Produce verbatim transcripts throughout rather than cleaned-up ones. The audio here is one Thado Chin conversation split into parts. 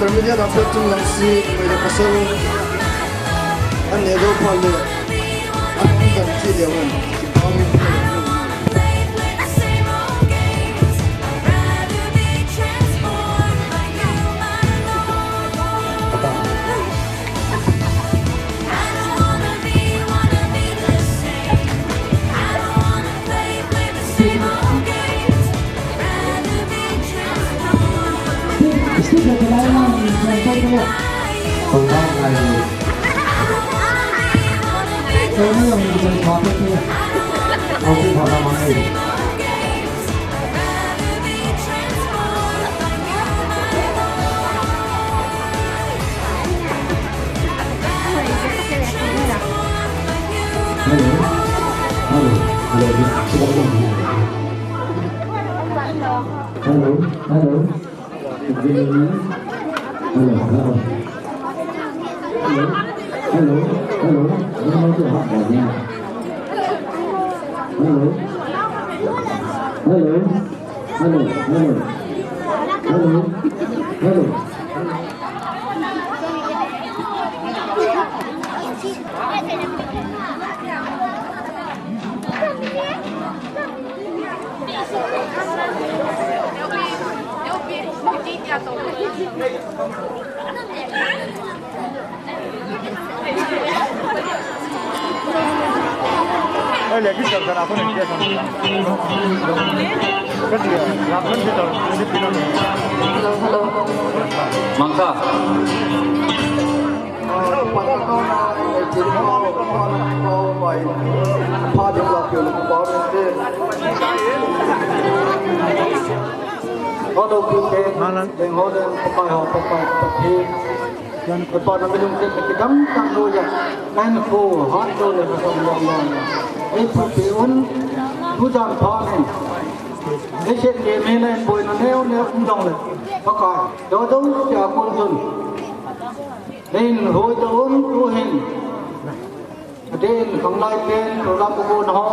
Intermediate upper chung lang si, may nakasal. An ne do pale. An kan si dia wan. Hello. Hello. Hello. Hello. Hello. Hello. Hello. Hello. Hello. Hello. Hello. Hello. Hello. Hello. Hello. Hello. Mangkha. Hello, P K. Hello. Deng ho deng, papai ho, papai, papai. Papai na minung te, kita dam tang lo ya. Kan ko, hat lo le, ka sam lo lo. Ei, papai un, tu jam pha ne. Ei, se ke me ne, boi na neo neo, um dong le. Pakai, do do, ya kun jun. Nei, hoi do un, tu hin. Adin, khanglai pen, program ko na ho.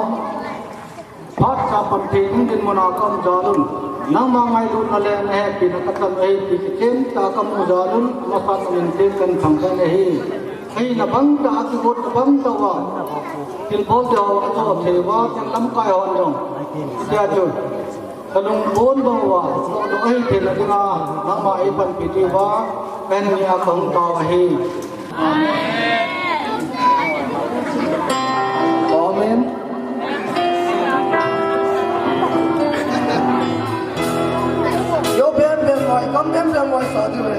Phat sa panpi ding dinmun a ka um jal un, nangma ngailutna le na hepina ka tam ahi ti kichen tah a ka mu jal un, masa ka min te kan thangvah ahi. Ahi na bang tah a kigotna bang tah uva, thilbol te ho a cho thei uva, thil lamkai hon jong. Tia chu, ka lungput bang uva, ka lung ahi thei na dinga, nangma ei panpi diuva, ka hin ngia ka hung tao ahi. Amen. Yo bem bem mai, kam bem bem mai sa di le.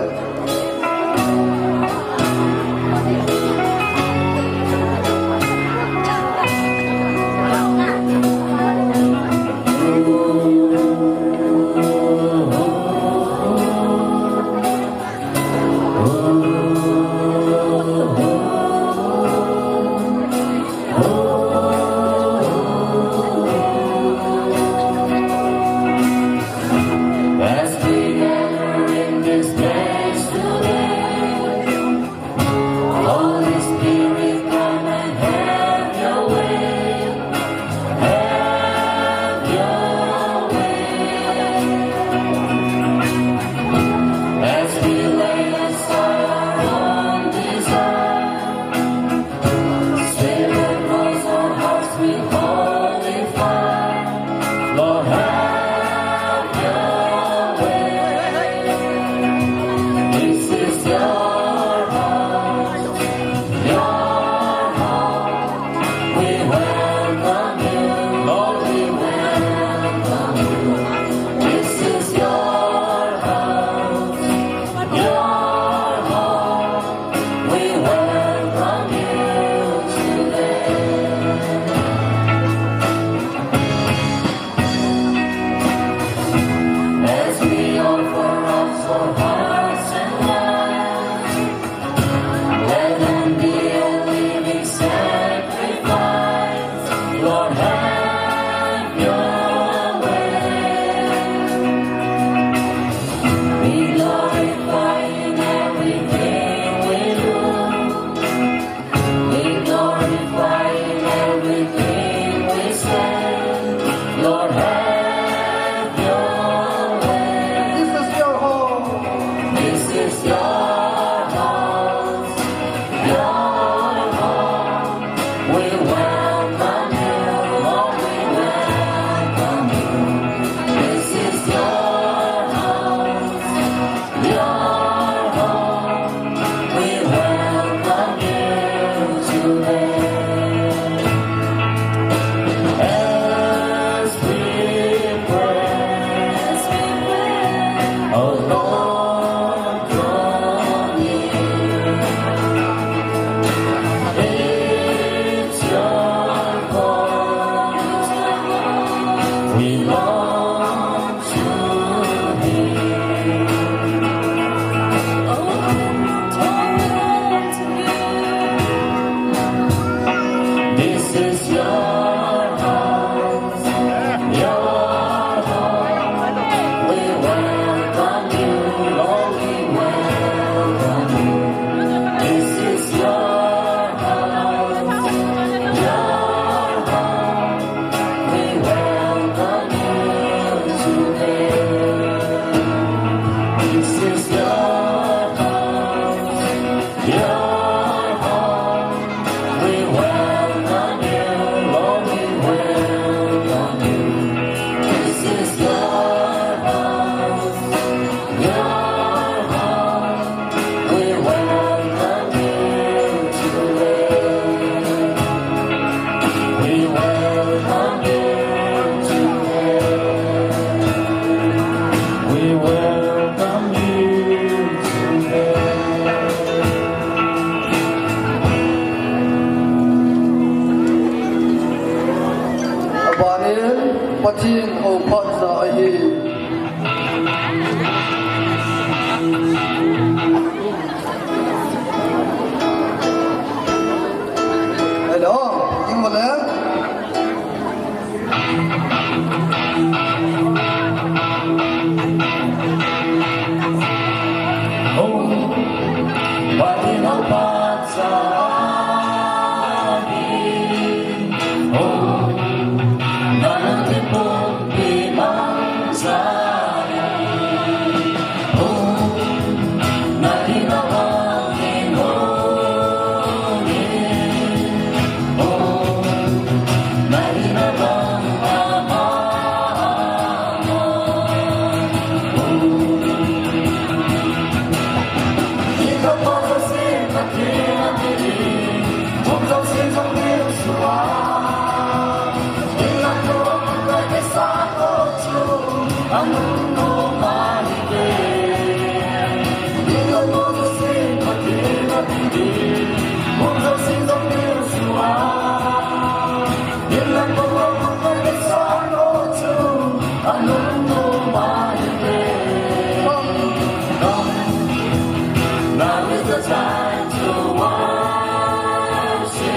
Now is the time to worship.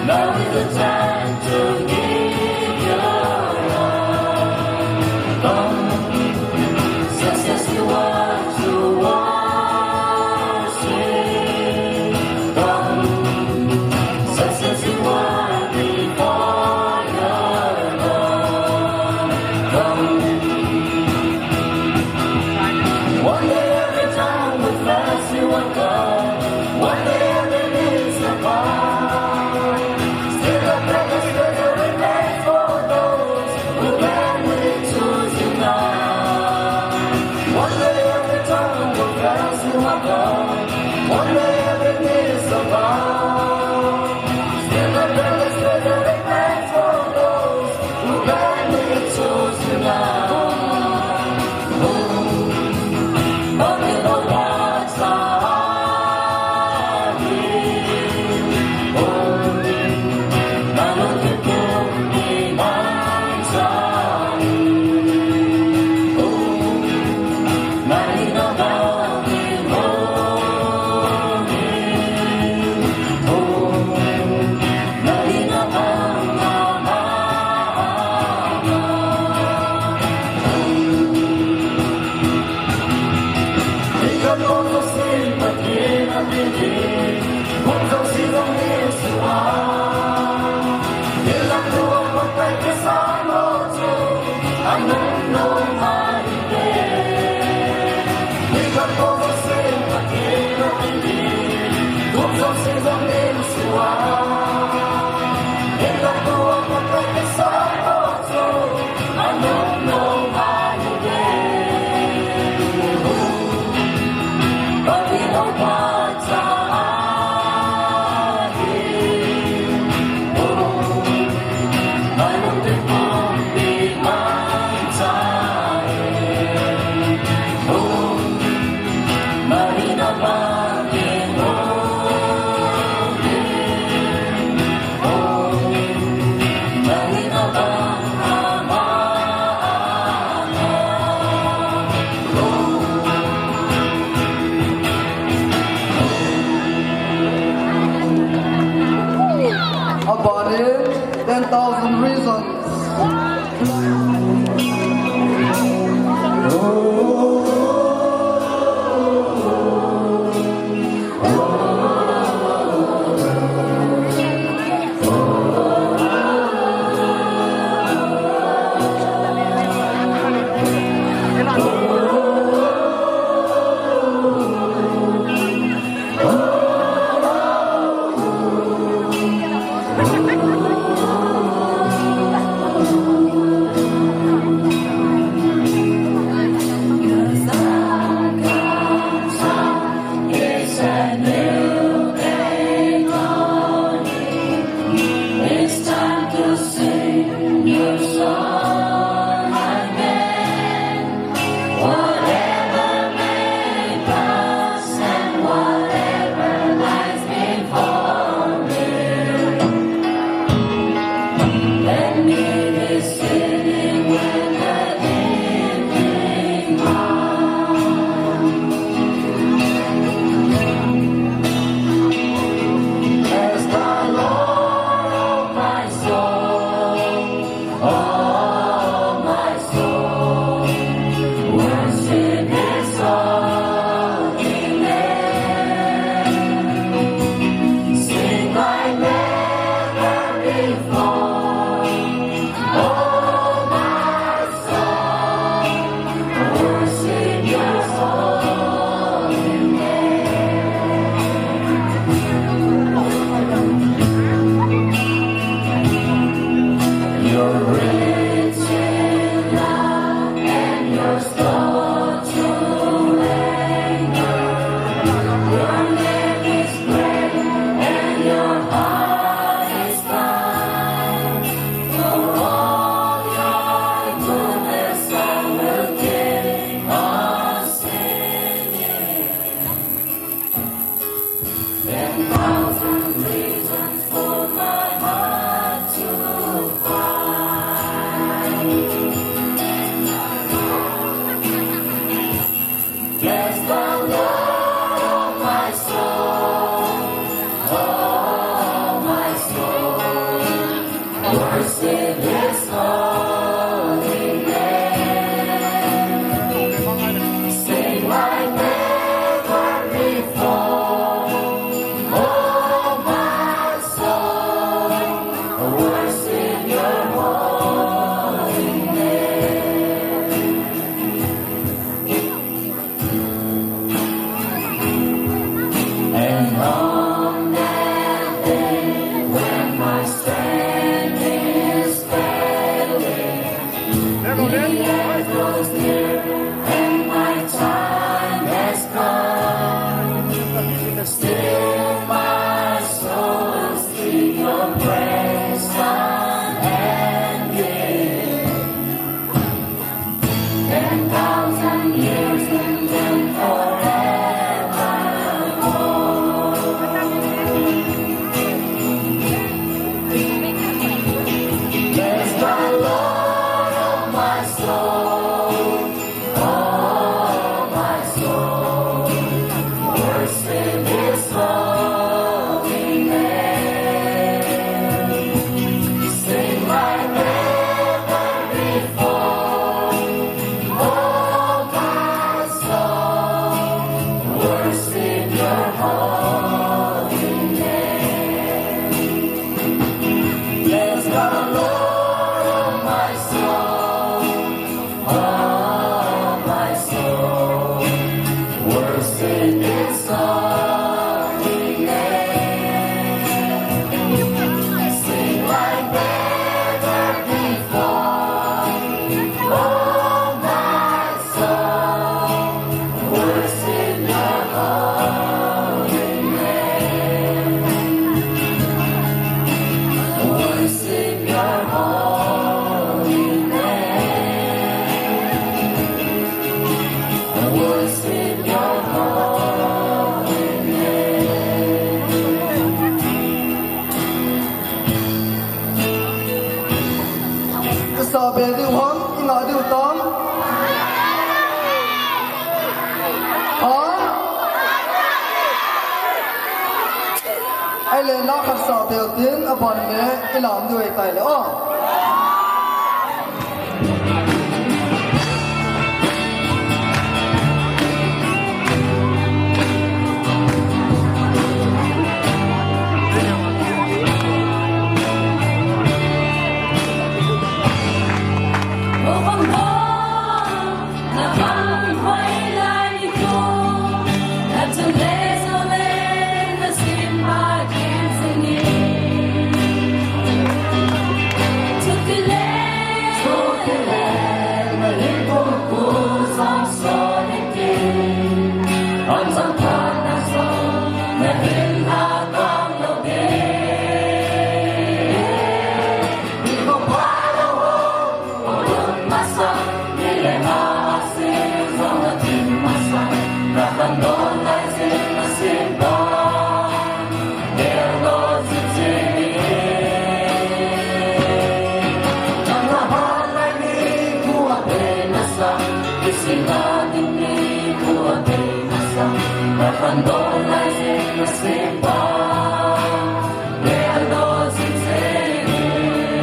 Now is the time to give your love. Come, just as you are to worship. Come, just as you are before your God. Come. One day every tongue will confess you are God. One day every knee shall bow. Still the greatest victory remains for those who gladly choose you now. One day every tongue will confess you are God. One day every knee shall bow. Still the greatest victory remains for those who gladly choose you now. Abane, ten thousand reasons. It's time to sing your song again. Whatever may pass and whatever lies before me, let me be singing when the evening comes. Bless the Lord, oh my soul, oh my soul, worship His holy name. Sing like never before, oh my soul, worship Your holy name. You're rich in love and You're slow to anger. Your name is great and Your heart is kind. For all His holy name. Sing like never before. Oh, my soul, worship your holy name. And on that day when my strength is failing, the end grows near and my time has come. Still my soul sing your praise unending. Ten thousand years and then forevermore. Bless the Lord, oh my soul, oh my soul, worship his holy name. Sing like never before. Oh, my soul, worship your holy name. Bless the Lord, oh, my soul, oh, my soul, worship his holy name. Sing like never before. Oh, my soul, worship your holy name. Worship your holy name. Worship your holy name. Ka sa be diu ham, i ngah diu tam? Ha? Ahile na khat sa be u tin, aban le i lam diu ahi tai le, o.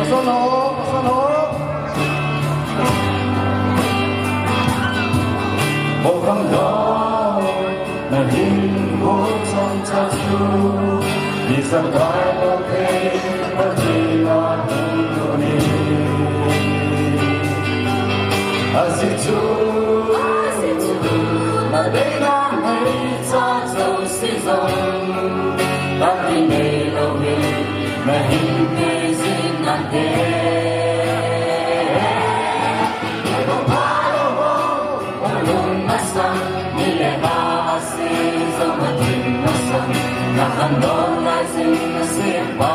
Pasal ho, pasal ho. Bo khang dong, na hin ho chom cha chu, ni sa kai bo thei, pa chi na hung lu ni. A si chu, a si chu, na dei na hei cha chu. Si jong, tati nei lou hi, na hin pe jing nante. Nei ko pha lou ho, o lung masang, ni le ba a si jong a tin masang, na khan lou lai jing na si pa.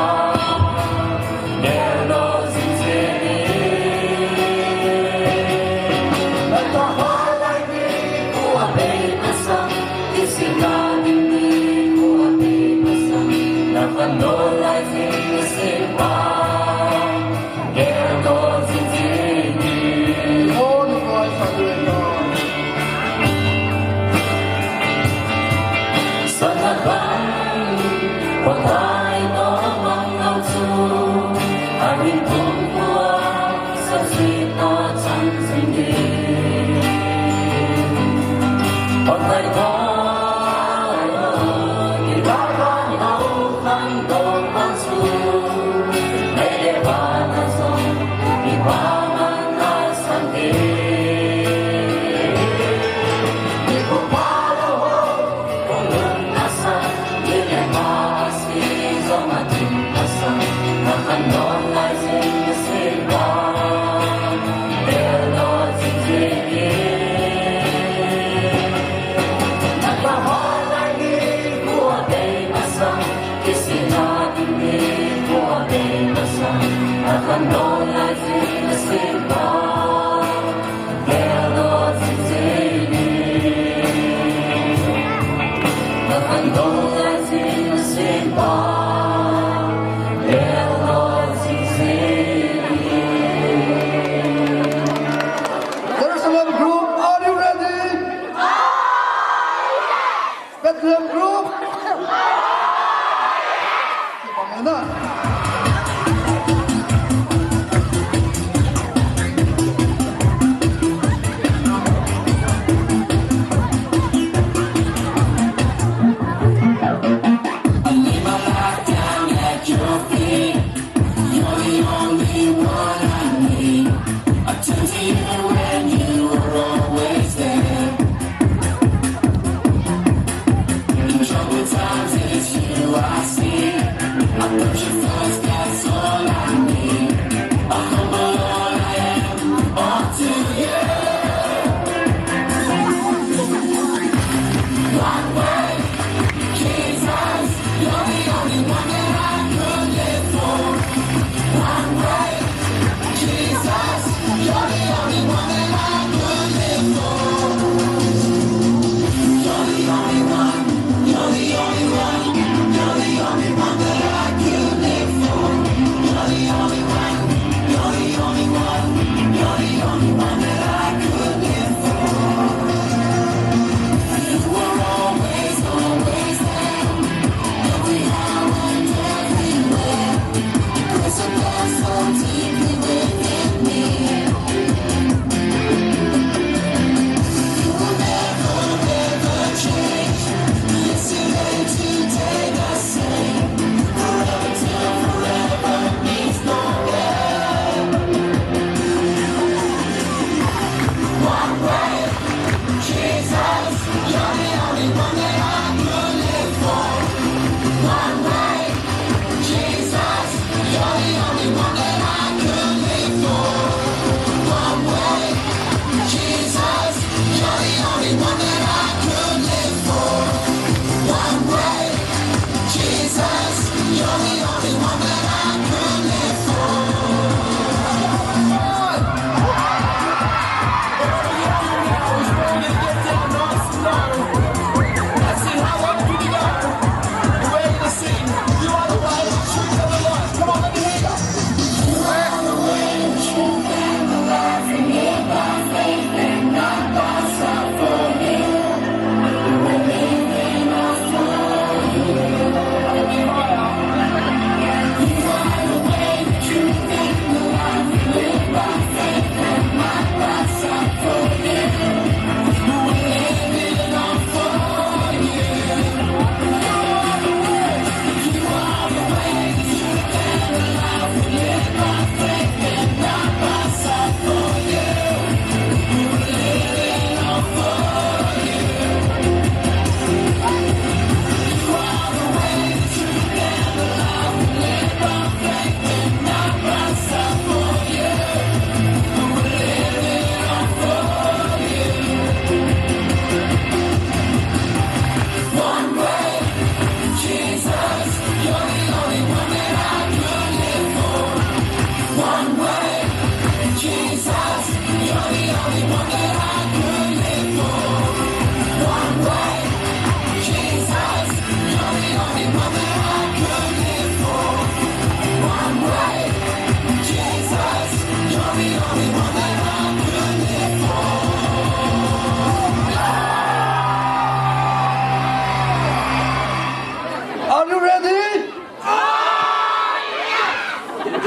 Are you ready?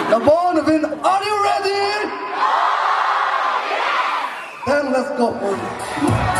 Nabonchauvin, are you ready? Then let's go for it.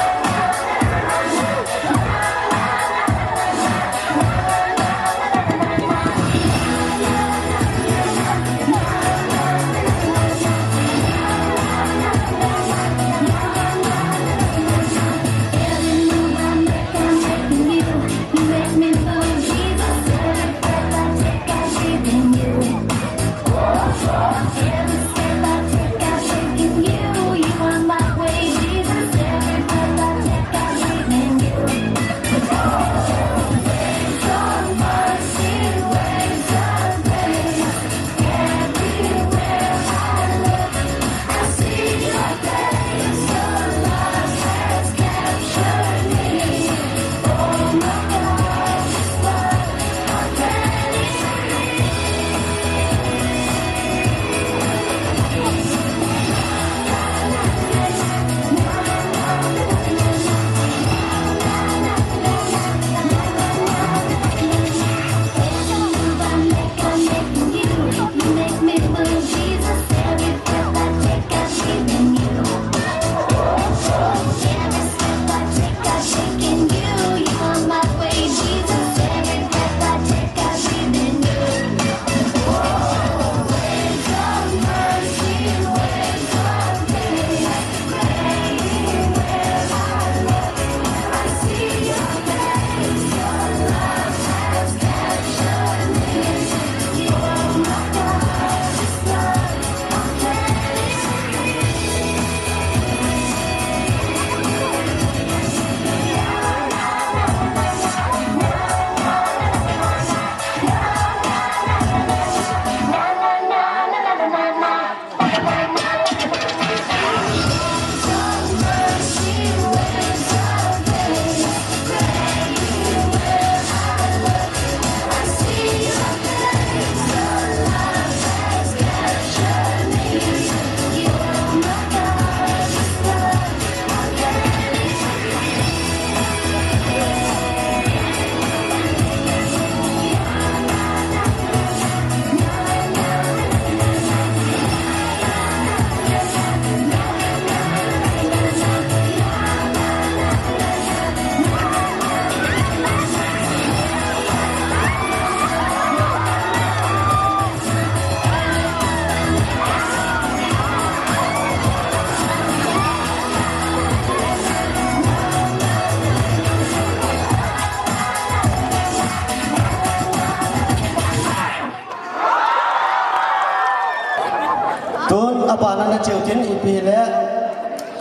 Abana na cheu tin ipi le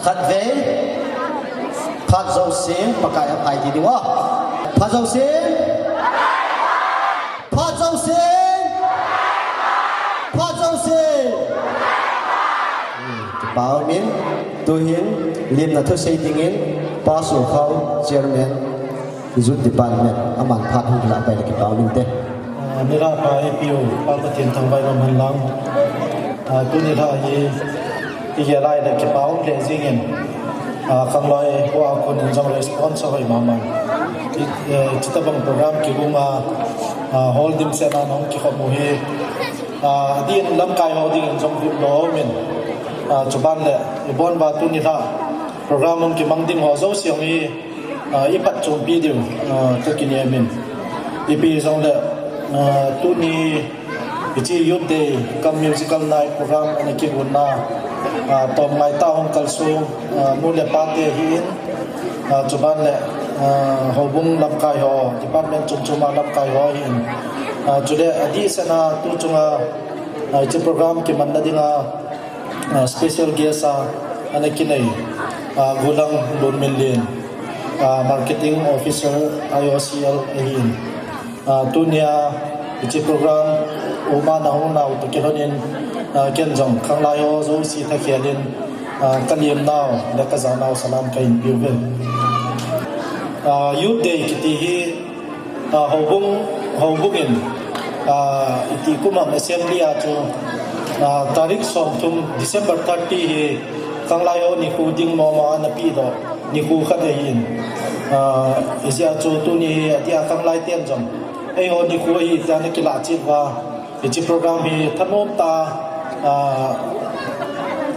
khatvei phat jousen Pakai aphai ti diu a. Phat jousen. Phat jousen. Phat jousen. Kipah umin, tuhin limna thusei dingin Pa Sokhao, Chairman, Youth Department, aman phat hung kilah pai le kipah umin te. Ah, nilhah pha ipi u, Pa Pathen thangvah in umhen lang. Ah, tuni nilhah hi, igel lai le kipah um lheh jingin. Ah, khanglai ho a konin jong response ahoi mama. I, eh, chutabang program kigong a, ah, hall dimset a nahung kikhop u hi. Ah, adin lamkai ho dingin jong gutlou umin. Ah, chuban le, ibon uva tuni nilhah program hung kimang ding ho jouse jong hi, ah, iphatchompi diu, ah, kakinemin. Ipi jongle, ah, tuni hiche Youth Day cum Musical Night program ana kigonna, ah, tomngai tah hung kalsong, ah, nu le pa te ahin, ah, chuban le, ah, houbung lamkai ho, department chom chom a lamkai ho ahin. Ah, chule adehset a tu chunga, ah, hiche program kimanna dinga, ah, special guest a ana kinei, ah, Gulang Lunminlen, ah, Marketing Officer I O C L ahin. Ah, tunia hiche program uma nahung nau toh kilhonin, ah, ken jong khanglai ho jouse thakhelin, ah, kalemnau le kajanau salam kahin peuve. Ah, Youth Day kiti hi, ah, houbung, houbung in, ah, iti kum ham assembly a chu, ah, tarik somthum December thirty hi khanglai ho nikho ding mama ana pedoh nikho khat ahin. Ah, hijeh a chu tuni hi atia khanglai ten jong eiho nikho ahi tia ana kilah chet uva, hiche program hi thanom tah, ah,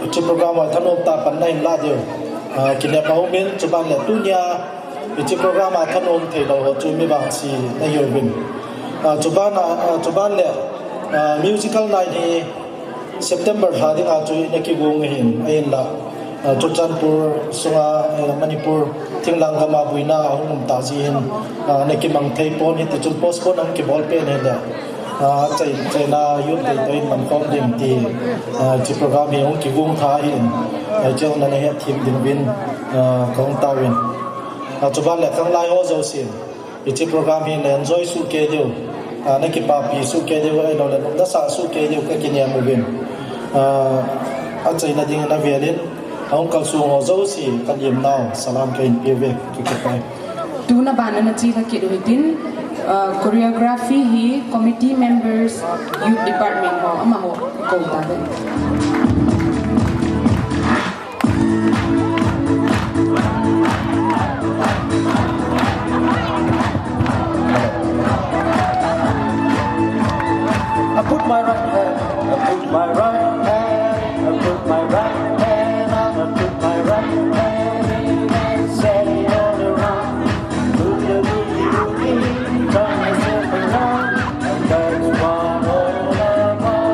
hiche program a thanom tah pan nahin lah diu, ah, kinep aumin, chuban le tunia hiche program a thanom theilou ho chu mi vangse nahiuvin. Ah, chuban a, ah, chuban le, ah, musical night hi September lha dinga chu ina kigong ahin, ahinla, ah, Churachandpur sunga, eh, Manipur thinglhang gam a boina ahung um tah jeh hin, ah, ana kimang thei pon, hiti chun postpone ahung kibol pen ahile, ah, achai, achaina Youth Day toh in mankhom ding ti, ah, hiche program hi hung kigong tha ahin, ah, hiche jong nana hetthem diuvin, ah, kahung taovin. Ah, chuban le khanglai ho jousen hiche program hi na enjoy soh kei diu, ah, na kipapi soh kei diu, ahilouleh na nasah soh kei diu kakinem uvin. Ah, achaina dingin avelin ahung kalsong ho jouse kalemnau salam kahin peuve, kakipah e. Tuna bana na chila kit u hitin, ah, choreography hi committee members, youth department ho amaho kou tauve. I put my right hand, I put my right hand, I put my right hand on, I put my right hand in and set it all around. Boogie, boogie, boogie, turn myself around, and that's what all about.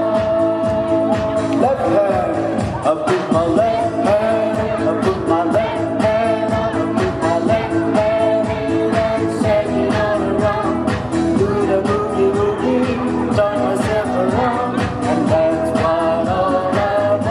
Left hand, I put my left hand, I put my left hand on, I put my left hand in and set it all around. Do the boogie, boogie, turn myself around, and that's what all about.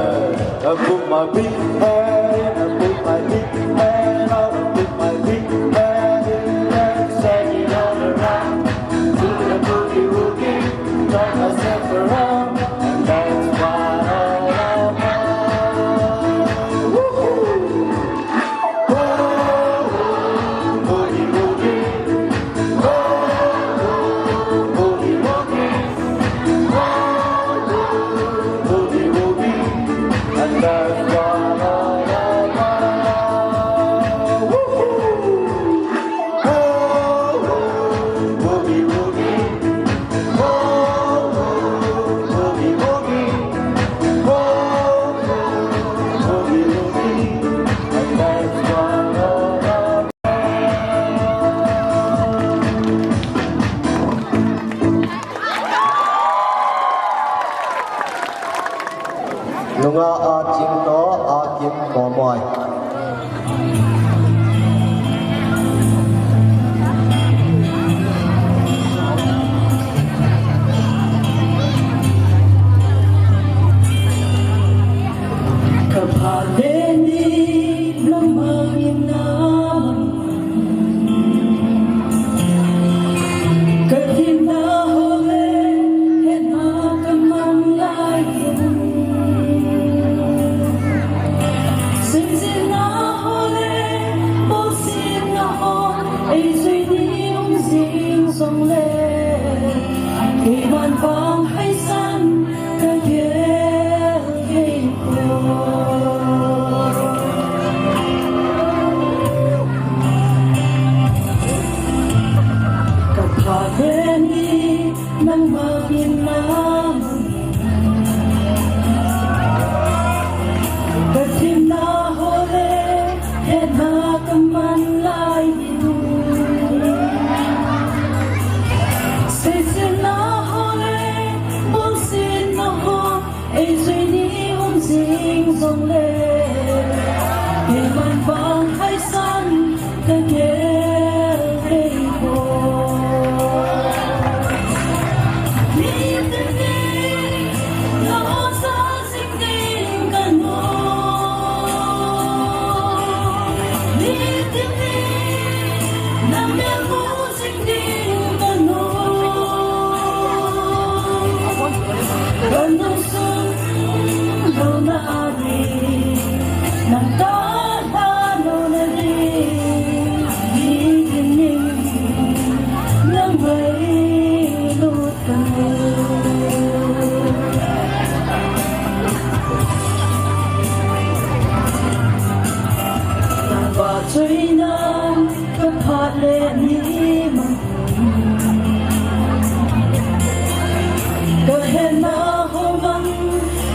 I put my big hand, I put my big hand out, I put my big hand in the air, singing all around. To the boogie woogie, turn myself around, and that's what all about. Woohoo! Nunga a ching to, a kim momoi. Ka pha le ni nangma in na mang. Ka thina ho le, hetna ka mang lai in. Seisetna ho le, bolsetna ho, ei jui ni um jing jong le. Keiman vang haisan, ka gel kei poi. Ka pha le ni nangma in na mang. Ka thina ho le, hetna ka mang lai in. Seisetna ho le, bolsetna ho, ei jui ni um jing jong le. Keiman vang haisan, ka gel kei poi. Ni teni, na osa jing ding ka nom. Ni teni, na melmu jing ding ka nom. Ka nungsun lou na ding, nang ka lha lou na ding, ni teni, nang ngailut ka nom. Nang vahchoina ka phat le ni mang. Ka hetna ho mang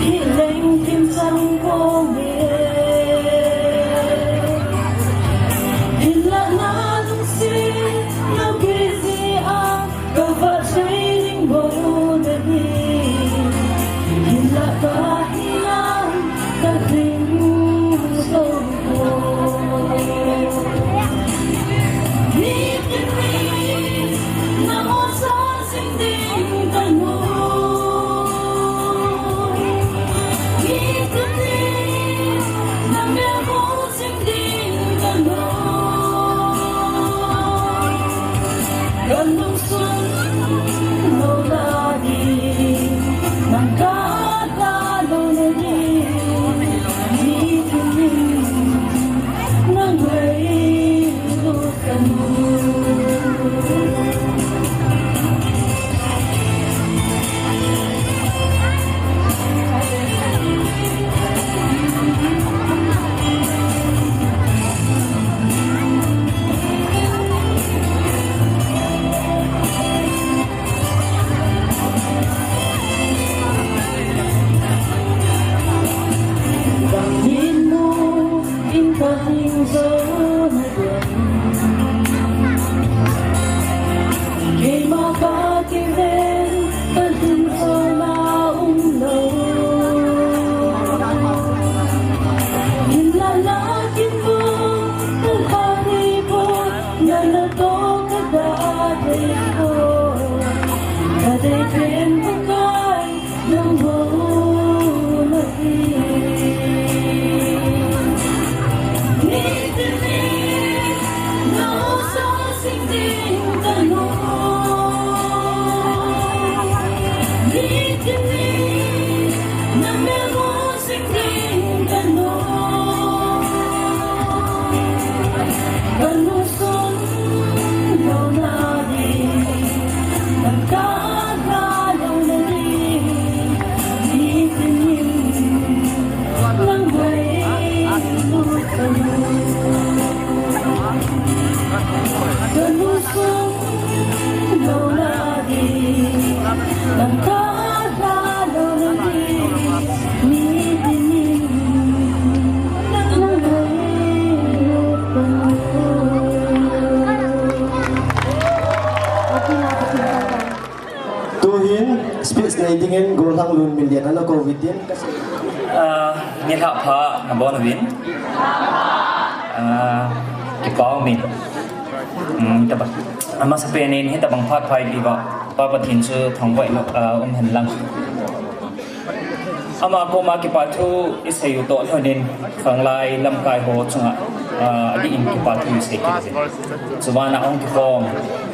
hi leng thim chang pong e. Hinlah na lungset lou kei jeh a, ka vahchoi ding bou na hi. Hinlah ka hinan ka ding sou poi. Ni teni, na osa jing ding ka nom. Ni teni, na melmu jing ding ka nom. Ka nungsun lou na ding, nang ka lha lou na ding, ni teni, nang ngailut ka nom. Bang in mu in ka hing jo na ding. Keima ka kiven ka hing jo na um lou. Hinlah na kimu ka ni poi, na na to ka da dei poi. Ka dei pen ka kai. Nang bou na hi. Thanglun Million ana kou vitin ka sei. Ah, nilhah pha, nabon uvin. Ah, kipa umin. Hmm, taba. Amasapen in hitabang phat pha ipi ba. Pa Pathen chu thangvah in, ah, um hen lang. Ama koma kipa thu isei u toh lhonin, khanglai lamkai ho chunga, ah, adih in kipa thu isei kit uvin. Chubana hung kikhom,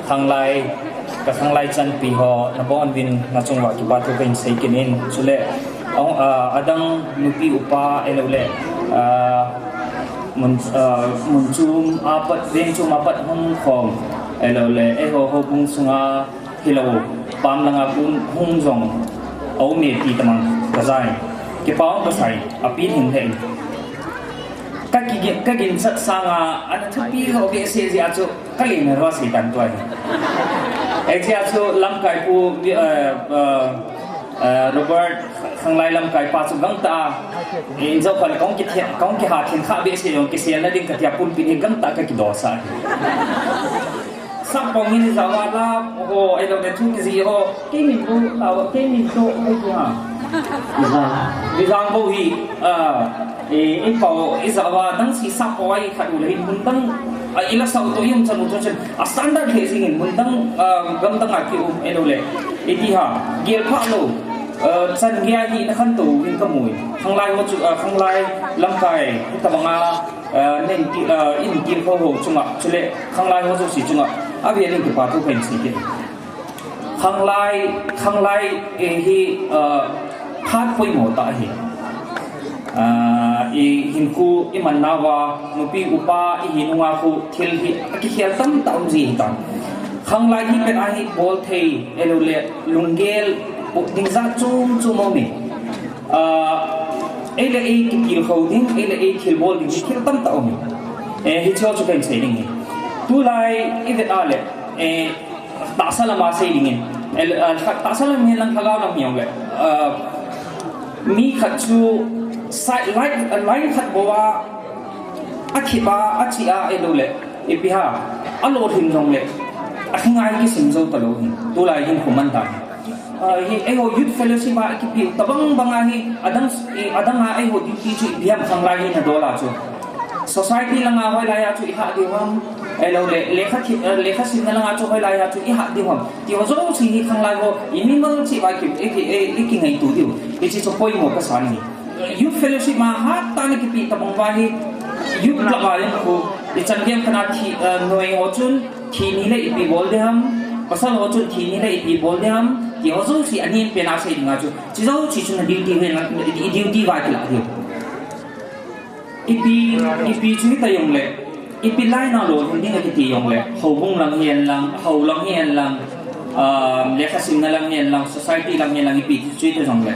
khanglai, ka khanglai chanpi ho, nabon uvin nachung uva kipa thu kahin sei kit in. Chule, ah, adang nupi upa, ahilou le, ah, mun, ah, mun chom apat, veng chom apat hung khom, ahilou le, eiho houbung sunga, hilou, pam langa kon hung jong, aume ti tamang, ka jai. Kipa um ka sai, apilhing lheh in. Ka ki, ka ginchat sanga, ana thupi ho behseh jeh a chu, ka len ho sei tan tua hi. Hiche a chu lamkai pu, eh, eh, eh, Robert, khanglai lamkai pa chu gangtah a, eh, in jo kha le kong ki the, kong kiha then kha behseh jong kiselna ding ka tia pumpi ni gangtah ka kidosah hi. Sap pong in ijat uva la, ho, ahilou le thu kijih ho, kei min bu, la, kei min to, ai ki ha. Ijat. Ijat bou hi, ah, eh, i pau, ijat uva, dang si sap pong ai khat u le hin, mun dang, ah, ila sau to i um chan u to chan, a standard lheh jing in, mun dang, ah, gam dang a ki um, ahilou le. Iti ha, gel pha lou, ah, chan gei a hi na khan to, hin ka mu in. Khanglai ho chu, ah, khanglai lamkai, hitabang a, ah, nen ti, ah, in ti ho ho chunga, chule khanglai ho jouse chunga, avel in kipa thu kahin sei kit. Khanglai, khanglai, eh, hi, ah, phat poimo tah ahi. Ah, i hinkho, i manna uva, nupi upa, i hi nunga khu, thil hi, akikhel tamtah um ji hi tan. Khanglai hi pen a hi bol thei, ahilou le, lunggel, ding jat chom chom um e. Ah, ei le ei kikil khou ding, ei le ei thil bol ding, thil tamtah um. Eh, hiche chu kahin sei ding hi. Tulai i vet a le, eh, tahsa lama sei ding in. Eh, ah, tahsa lam hi lang lhagao lam hi jong le. Ah, mi khat chu sai, line, line khat bou a, athip a, achih a, ahilou le. Ipi ham, alolhin jong le. Ahingai kisim jou talou hi. Tulai hin khu man ta. Ah, hi, eiho Youth Fellowship a kipe u tabang bang a hi, adang, eh, adang a eiho duty chu ipi ham khanglai hi na dol a chu. Society langa hoilai a chu i hah diu ham, ahilou le, lekha thi, eh, lekha simna langa chu hoilai a chu i hah diu ham. Ti ho jouse hi khanglai ho, i mimal cheh uva ki, i ki, i, i kingaito diu. Hiche chu poimo ka sa ahi. Youth Fellowship ma hat tah a na kipe tabang uva hi, youth club a jong khu, i chan gei khat a thi, eh, noi ho chun, Thi ni le ipi bol ding ham, pasal ho chun thi ni le ipi bol ding ham, ti ho jouse anin pen a sei ding a chu, chu jouse chun a duty hi lang, i duty uva kila diu. Ipi, ipi chu hita jong le, ipi line a lolhin ding akiti jong le, houbung lang hi hen lang, hou lang hi hen lang, um, lekha simna lang hi hen lang, society lang hi hen lang, ipi chu hita jong le.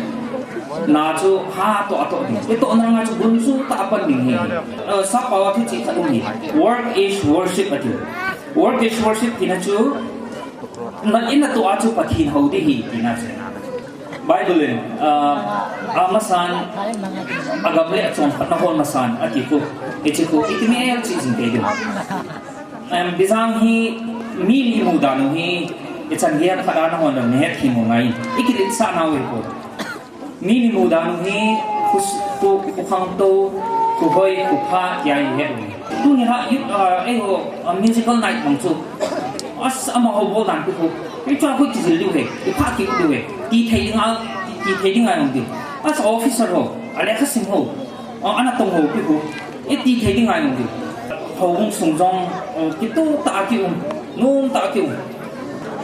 Na chu ha toh a toh ding. I tohna nga chu gunchu tah a pan ding hi. Uh, sap pao a thu chih khat um hi. Work is worship ati. Work is worship tina chu, na in a toh a chu Pathen hou ding ahi tina chu. Bible in, ah, amasan, agam le achom khat na hol masan, ati khu, hiche khu, iti mel cheh jing tei ding. Em, Bijang hi mi ni mudan u hi, ichan gei khat a na hon le na hethem u ngai. I kiletsah nau hi khu. Mi ni mudan u hi, khu, khu, khu khangtou, khu hoi, khu pha, tia i het u hi. Tuni a, i, ah, eiho, ah, musical night bang chu. As, amaho bol dan pi khu. I chua khu kijil diu hi, i pha kit diu hi. Ti thei ding a, ti, ti thei ding a jong diu. As officer ho, a lekha sim ho, ah, ana tong ho pi khu. I ti thei ding a jong diu. Houbung sung jong, ah, kitoh tah a ki um, nom tah a ki um.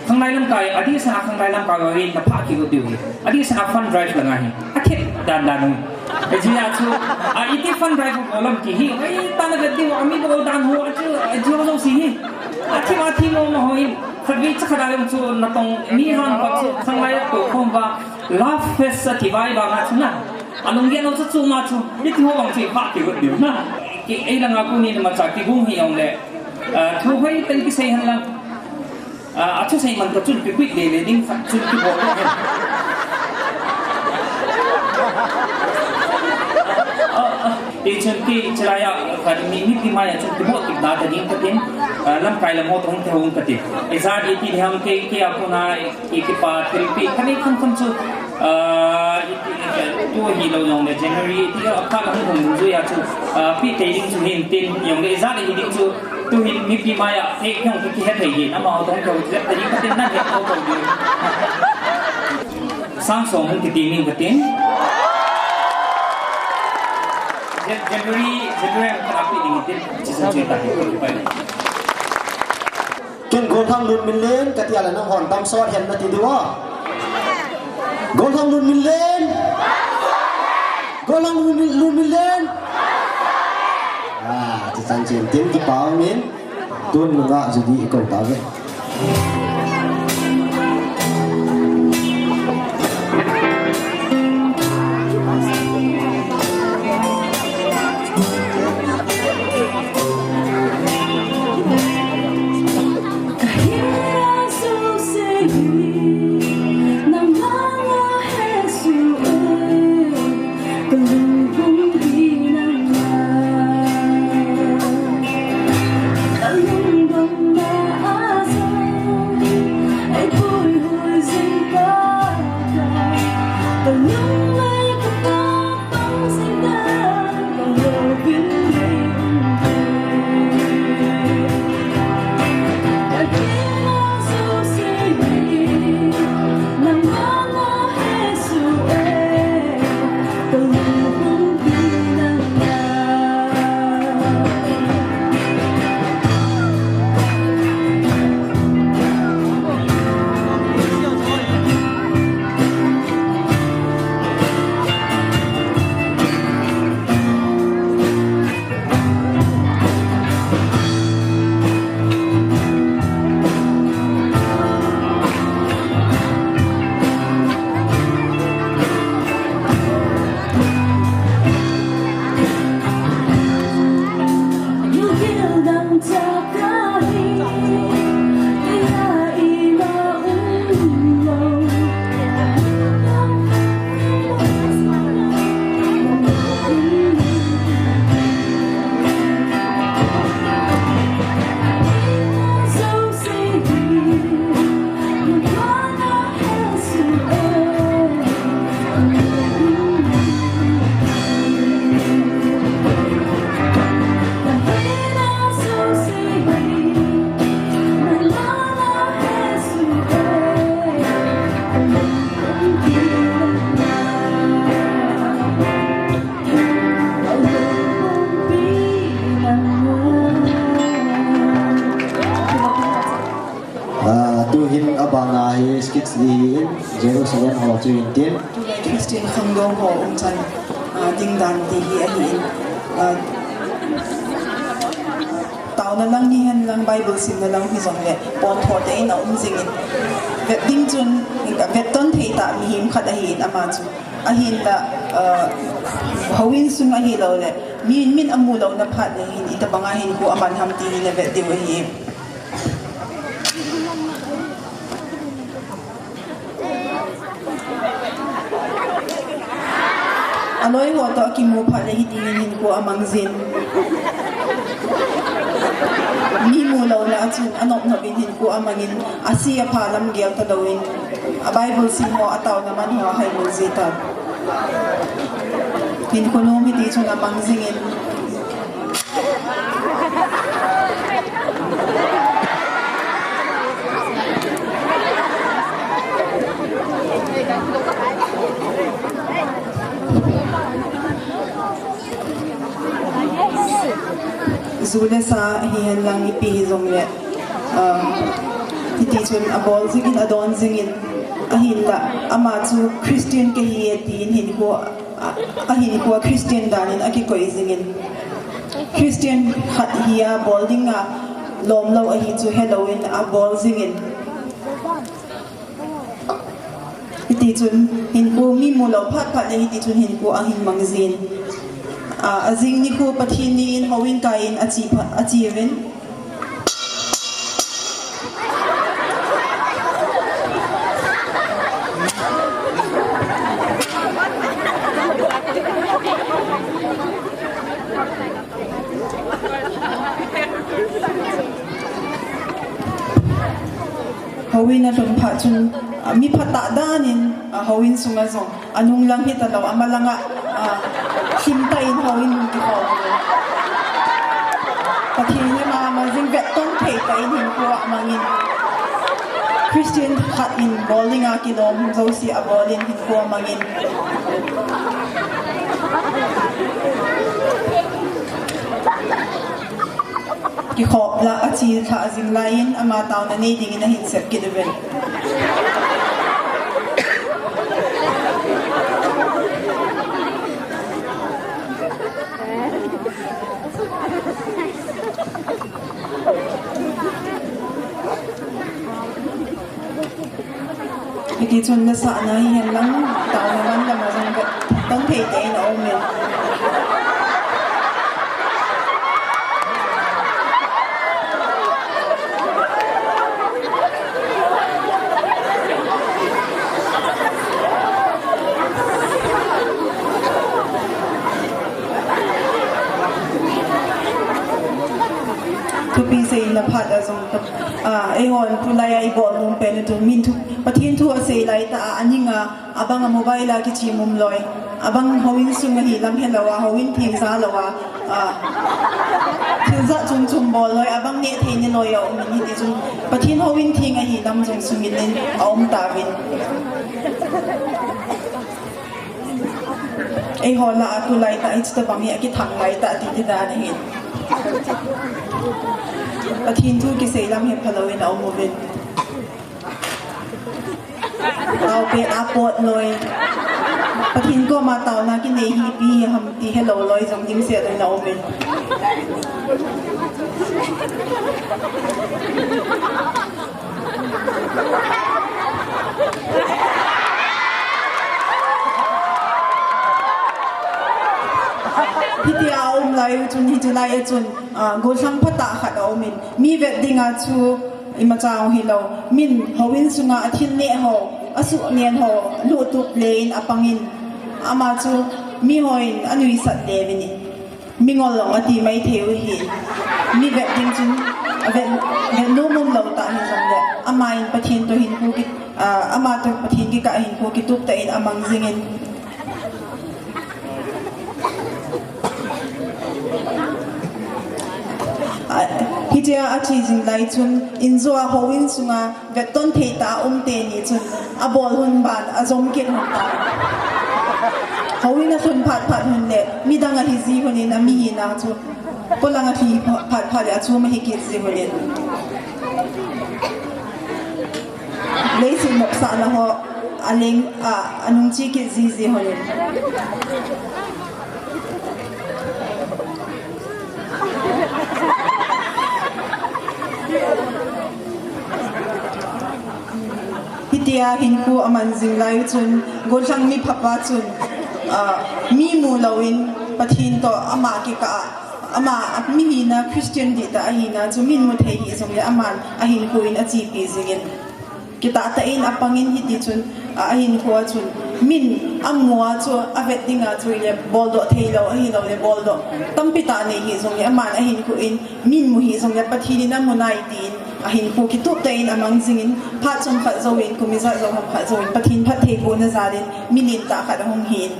Khanglai lamkai, adeh sanga khanglai lamkai ho hi na pha kit diu hi. Adeh sanga fund drive langa hi. Athem dan dan u. Ajeh chu, a iti fund drive bol lam ti hi. Ai, ta na vet diu, ami bol dan ho, a chu, ajeh ho jouse hi. Athem, athem mo mo ho hi. Khatvei cha khat a jong chu, natong ni han pa chu, khanglai a to khom uva. Love fest ati vai ba nga chu na. Alunggel u chu chu ma chu. Iti ho bang chu pha kit diu na. Ki, ei langa kuni na ma cha kibung hi jong le. Ah, thu hoi teng kisei hen lang. Ah, athusei man kachun kipuidoh le ding khat chun kibol. Ah, ah, ti chun ki chilai a, khat mi, mipi mai a chun kibol kit da ta ding katin, ah, lamkai lam ho tong te hung katin. Ijat iti ham kei, kei a kona, kei kipa thilpi, kanei kham kham chu, Ah, iti, iti, tu hi lo jong le January, iti ka pa ka hung hung ju ya chu, ah, pi te ding chu hin tin, jong le ijat hi ding chu, tu hin mipi mai a, he, hung ki he thei hin, ama ho tong ko, je, te ding ka tin na he ko ko ding. Sang song hung ki ti min ka tin. Jan-, January, January ka pi ding tin, chi sa chi ta hi ko pai. Ken Golhang Lunminlen, kati a le nang hon tam sot hen nati diu a. Golhang Lunminlen. Golhang Lunmin-, Lunminlen. Ah, ti chan chin tin kipa umin. Tun nunga Judy i ko ta ve. Ah, tu hin abang a hi skits ding hin Jerusalem ho chu hin tin. Tule Christian khangdong ho umchan, ah, ding dan ti hi ahi in. Ah, taona lang hihen lang Bible simna lang hi jong le, pon tho te in a um jing in. Vet ding chun, vet ton thei ta mihem khat ahi in ama chu. Ahin la, ah, houin sung ahi lo le, mi, min amu lo na phat le hin, itabang a hin khu aman ham ti hi na vet diu ahi. Aloi ho to kimu phat le hiti hin hinkho amang jin. Mi mu lou na a chun anop nop in hinkho amang in, asi apha lam gel ta lou in, a Bible sim ho, ataona man ho ahai mun ji ta. Hinkho nom hiti chun amang jing in. Ju le sa hihen lang ipi hi jong le, um, hiti chun abol jing in, adon jing in, ahin la, ama chu Christian kahi e tin hinkho, a, ahinkho Christian dan in akikoi jing in. Christian khat hi a bol ding a lom lou ahi chu helou in abol jing in. Hiti chun hinkho mi mu lou phat phat le hiti chun hinkho ahin mang jin. A, ajing nikho Pathen ni in houin kai in achi pha, achi uvin. Houin alhun phat chun, Mi phatah danin, ah, houin sunga jong, anung lang hitalou, ama langa, ah, hlim tah in houin kikhom. Pathen hi ama mang jing, vetton thei tah in hinkho amangin. Christian khat in bol dinga kilom jouse abol in hinkho amangin. Kikhop lah a che lhah jing laiyin ama taona nei dingin ahin sep kit uvin. Hiti chun nasahna hihen lang, taona man lama jong vetton thei tah in aumin. Thupi seina phat a jong, ah, eihon tulai a ibol nom pen u chu min thu, Pathen thu asei lai tah a, aninga, abang a mobile a kichim um loi, abang houin sunga hi lam helou a, houin theng ja lou a, ah, thil jat chom chom bol loi, abang neh thei neh loi a um in, hiti chun Pathen houin theng ahi lam jong sumil in aum tauvin. Eiho lah a tulai tah hiche tabang hi akithang lai tah ti ti dan ahin. Pathen thu kisei lam hi phalou in aum uvin. Tao pet a pot loi. Pathen koma taona kinei hi ipi ham ti helou loi jong dimset in aum uvin. Hitia aum lai u chun, hiche lai a chun, ah, gollhang phatah khat aumin, mi vet dinga chu imacha hilou, min houin sunga athil neh ho, asuh nen ho, luhtup le in apangin, ama chu mihon anuisat le uvin. Mingol long ati maithei u hi. Mi vet ding chun, vet, vet nom um lou tah hijongle, aman Pathen toh hinkho ki, ah, ama toh Pathen kikah hinkho kitup tah in amang jingin. Ah, hitia ache jing lai chun, injo a houin sunga vetton thei tah a um teni chun, abol hun ban, ajom kit hun ta. Houin alhun phat phat hun le, midang ahi ji hun in, amihina chu, polang alhi phat phat le, achom ahi kit ji hun in. Leiset nopsahna ho, aleng, a, anung che kit ji ji hun in. Hitia hinkho aman jing lai chun, gollhang mi phapa chun, ah, mi mu louvin Pathen toh ama kikah a, ama mihina Christian dihtah ahina chu min mu thei hih jongle aman ahinkho in achepi jingin. Kitah tah in apangin hiti chun, a, ahinkho a chun, min amu a chu avet dinga chu ile boldoh thei lou, ahilou le boldoh tampi tah nei hih jongle aman ahinkho in, min mu hih jongle Pathen in amu nai tin, ahinkho kitup tah in amang jingin, phat chomkhat jouvin, kum ijat jou ham khat jouvin, Pathen phattheibohna jal in, mi lentah khat ahung hin.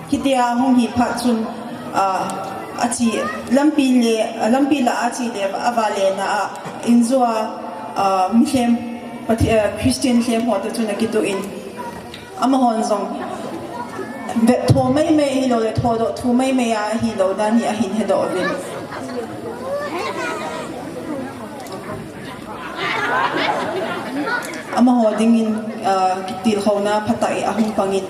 Hitia hung hi phat chun, ah, ache, lampi le, ah, lampi lah a ache le, avale na a, injo a, ah, mi lhem, Pathe-, ah, Christian lhem ho toh chun akitoh in, amahon jong, vet tho maimai ahilou le, thodoh thu maimai ahilou dan hi ahin hedoh uvin. Amaho dingin, ah, kitilkhouna phatah in ahung pangin.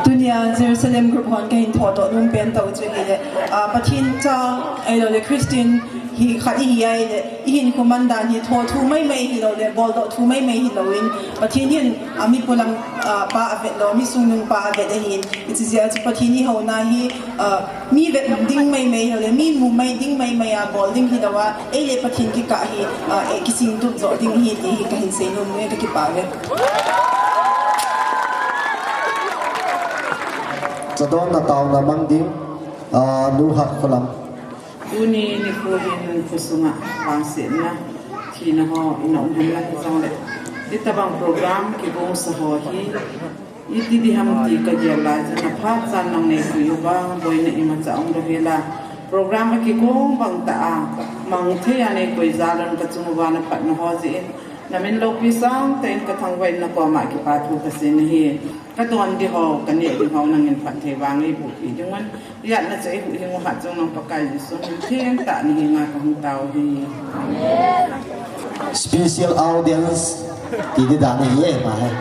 Tunia Jerusalem group hon kahin thodoh nom pen tah chu hile, ah, Pathen cha, ahilou le Christian hi khat ihi a ile, ihinkho man dan hi tho thu maimai hilou le, boldoh thu maimai hilou in, Pathen hin, ah, mi polang, ah, pa avet lou, mi sungnung pa avet ahin, hiche jeh a chu Pathen ihouna hi, ah, mi vet ding maimai hilou le, mi mu mai ding maimai a bol ding hilou a, ei le Pathen kikah hi, ah, eh, kisingtup jo ding ahi ti hi kahin seinom e, kakipah e. Sadonna taona mang ding, ah, Nu Hatkholam. Tuni nikho hin khosunga vangsetna, thina ho ina um hen lang hijongle, hitabang program kigongsa ho hi iti diham ti kagel lai jeh in, aphat chan nang neipui uva boina imacha umlou hela, program akigong bang tah a mang thei a neikoi jal un kachung uva naphatna ho jeh in, namin loupi sangtah in kathangvah in nakoma kipathu kasei nahi. Kadon ding ho, kaneh ding ho nangin phatthei vang eiboh peh ding un, ijat nacha ihuhhing u Hatchungnung Pakai Jesu min theng tah nahenga kahung tao hi. Special audience ti ding dan ahi e, ama hi.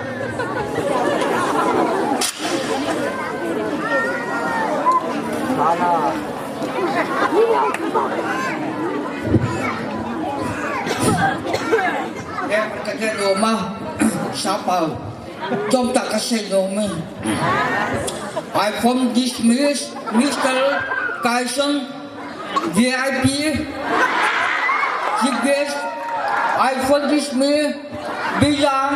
Em, ka ke lo ma, sa pau. Chomtah kasei nom e. I form this Mister Kaisang, V I P, chief guest. I form this Bijang.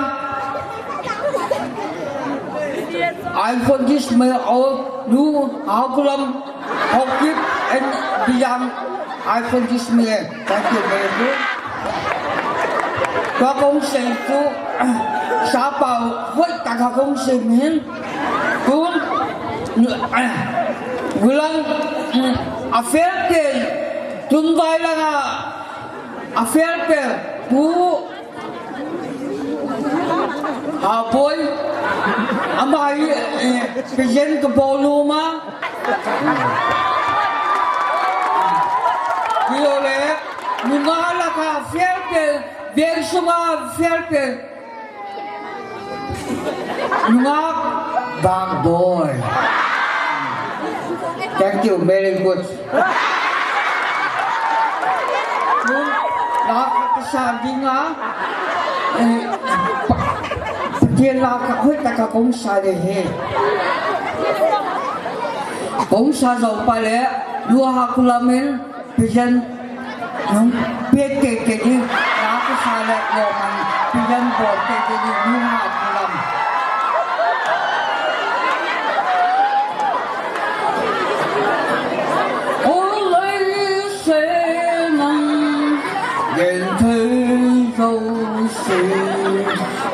I form this all Nu Hatkholam, Haokip and Bijang. I form this Thank you very much. Ka kong sei chu, sa pau, hoitah a kong sei min. Tun, gulang, a fel pen, tun vai langa, a fel pen, pu, Hapoi, ama hi, eh, president ka bol nom a. Kilo le, nunga laka fel pen, veng sunga fel pen. Nunga bang boy. Thank you, very good. Nung, naka kasa dinga, eh, pa, Pathen naka hoitah a kong sa le he. Kong sa jou pa le, Nu Hatkholam in, Pijan, nung pet te te di, naka sa le lo man, pijan bol te te di, Nu Hatkholam. O lai se nang, gen thei jou se,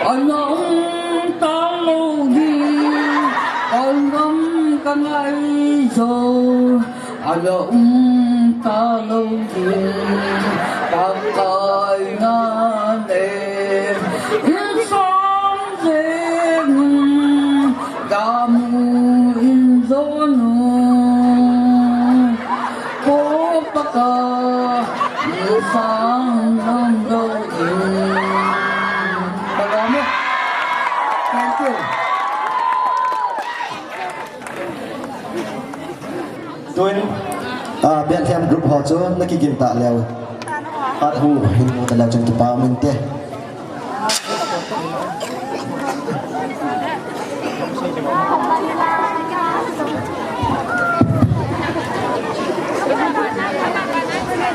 ana um ta lou di, ka ngam ka ngai jou. Ana um ta lou ding, Pakai na le, insang jeng, damu in jonu, ko Pakai, insang jeng lou ding. Thank you. Tun, ah, Bethlehem group ho chu na kigin ta leu. Pat hu hin mu ta leu chun kipa um inte.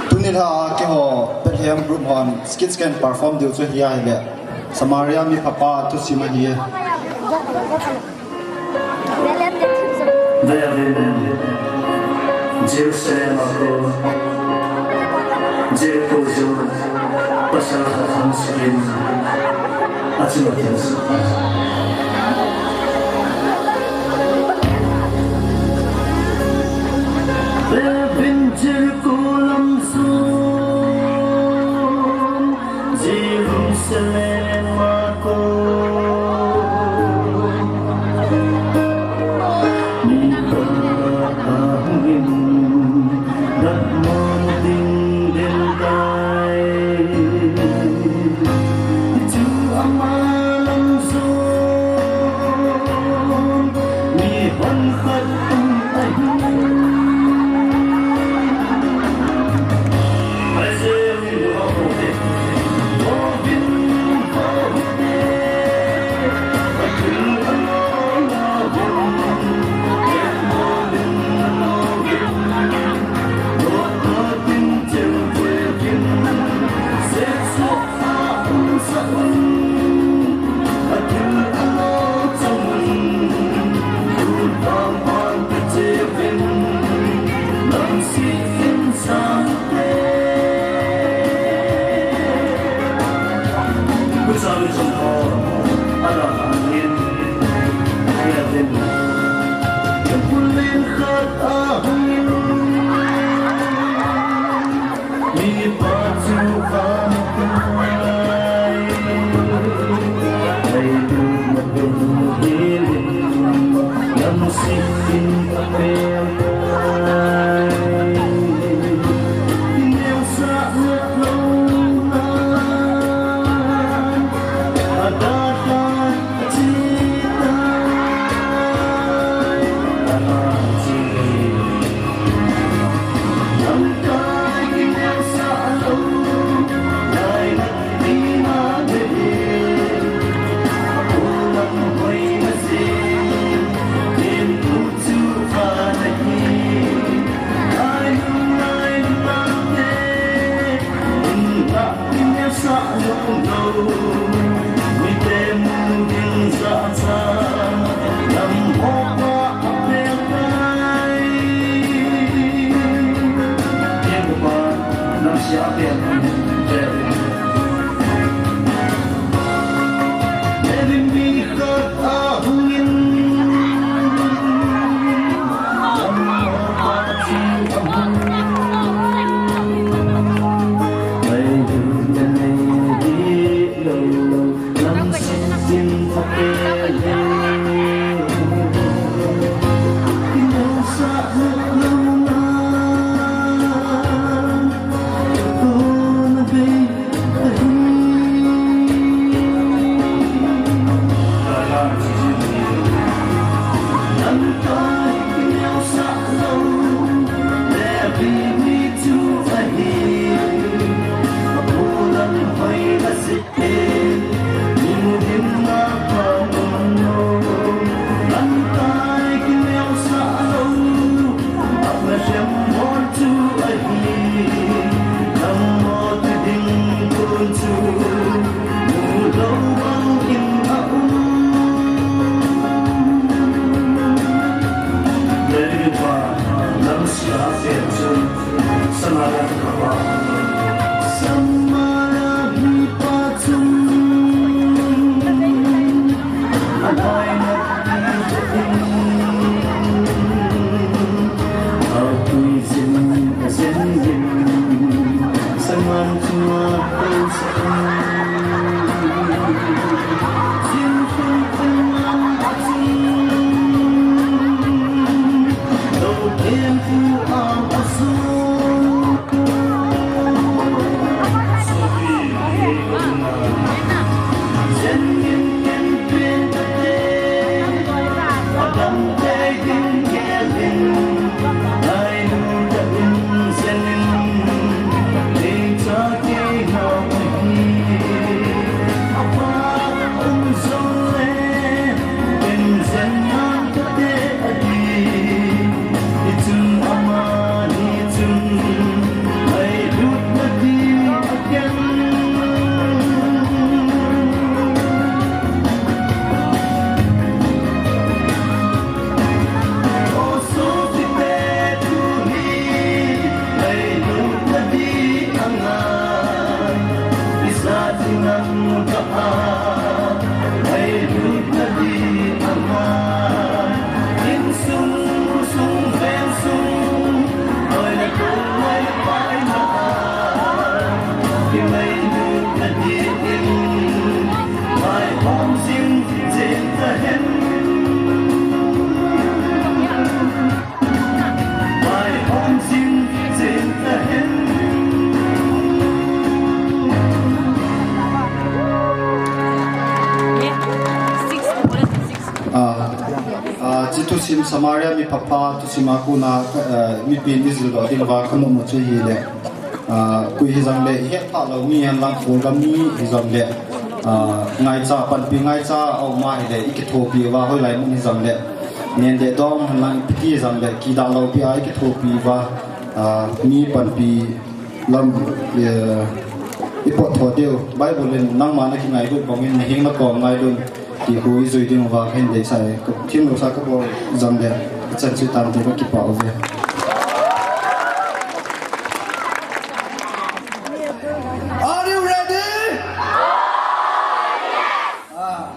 Tuni lha a keiho Bethlehem group hon skits ken perform diu chu hi ahi le. Samaria mi phapa thusim ahi e. Vea vin, Jerusalem a kon, Jericho jon, pasal khat hung suh in, achi mati in. Vea vin, Jericho lam jon, Jerusalem a kon, mipa ahung in, datmo ding den tai. Chu ama lam jon. Ah, ah, chi thusim Samaria mi papa thusim a kona, ah, mipi ni jil doh ding uva kamu mu chu hile. Ah, koi hijong le, ihet phah lou mi hen lang, Kholgam mi hijong le, ah, ngaicha, panpi ngaicha a um a hile, ikithopi uva, hoilai mun hijong le, nen le dom hen lang, ipi ti hijong le, kidah lou pi a ikithopi uva, ah, mi panpi lam, eh, ipot tho diu. Bible in nangma nakingai lut bang in, naheng nakom ngai lut. Ti khu ijui ding uva kahin deisah e, ka thim lou sa kabol jong le, ichan chu tante kakipah uve. Are you ready? Ah,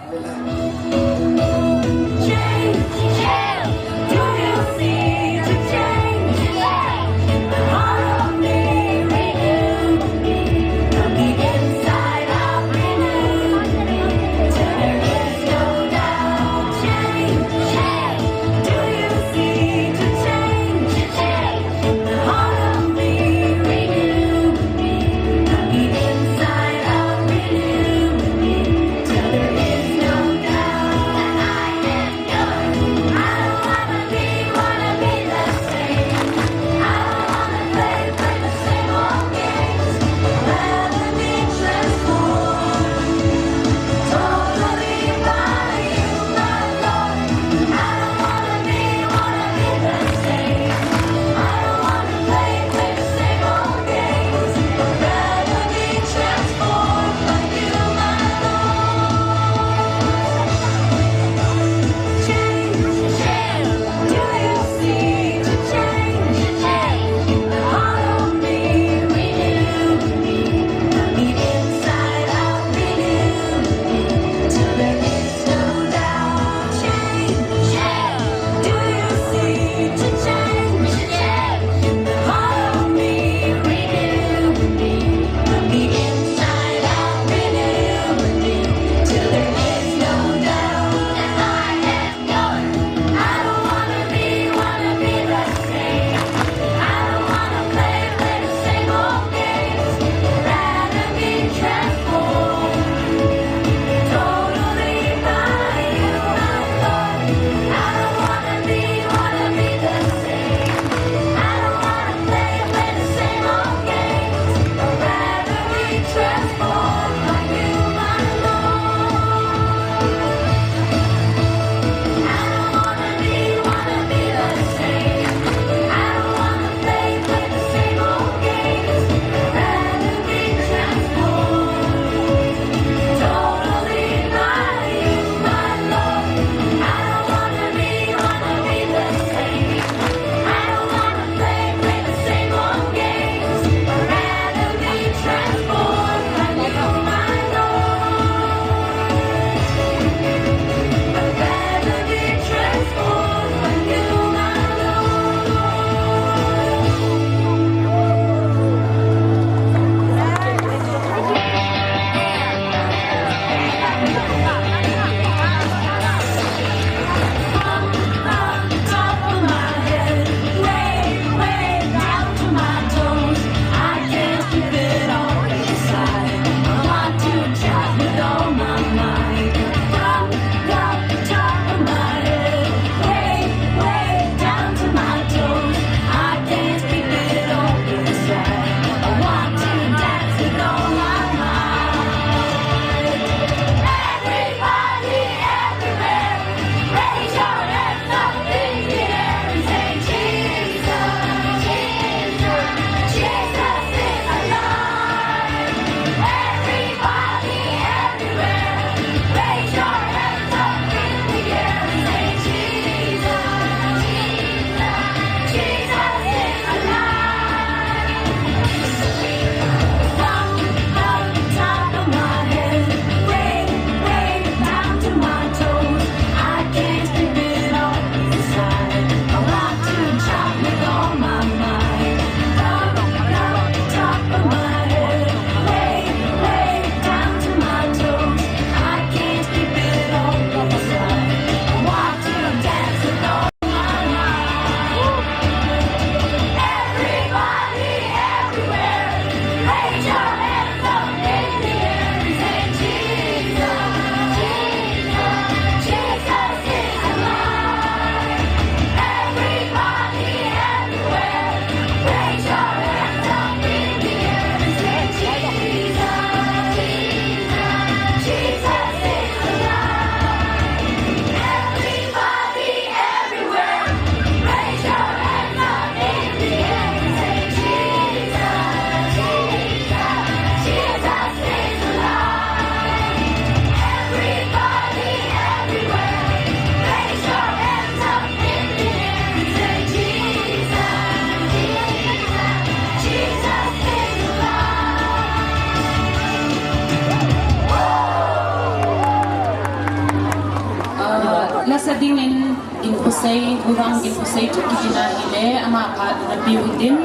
Dingin, Ginkhosei, Pu Vang Ginkhosei chu kitina hile, ama phat na piu hitin.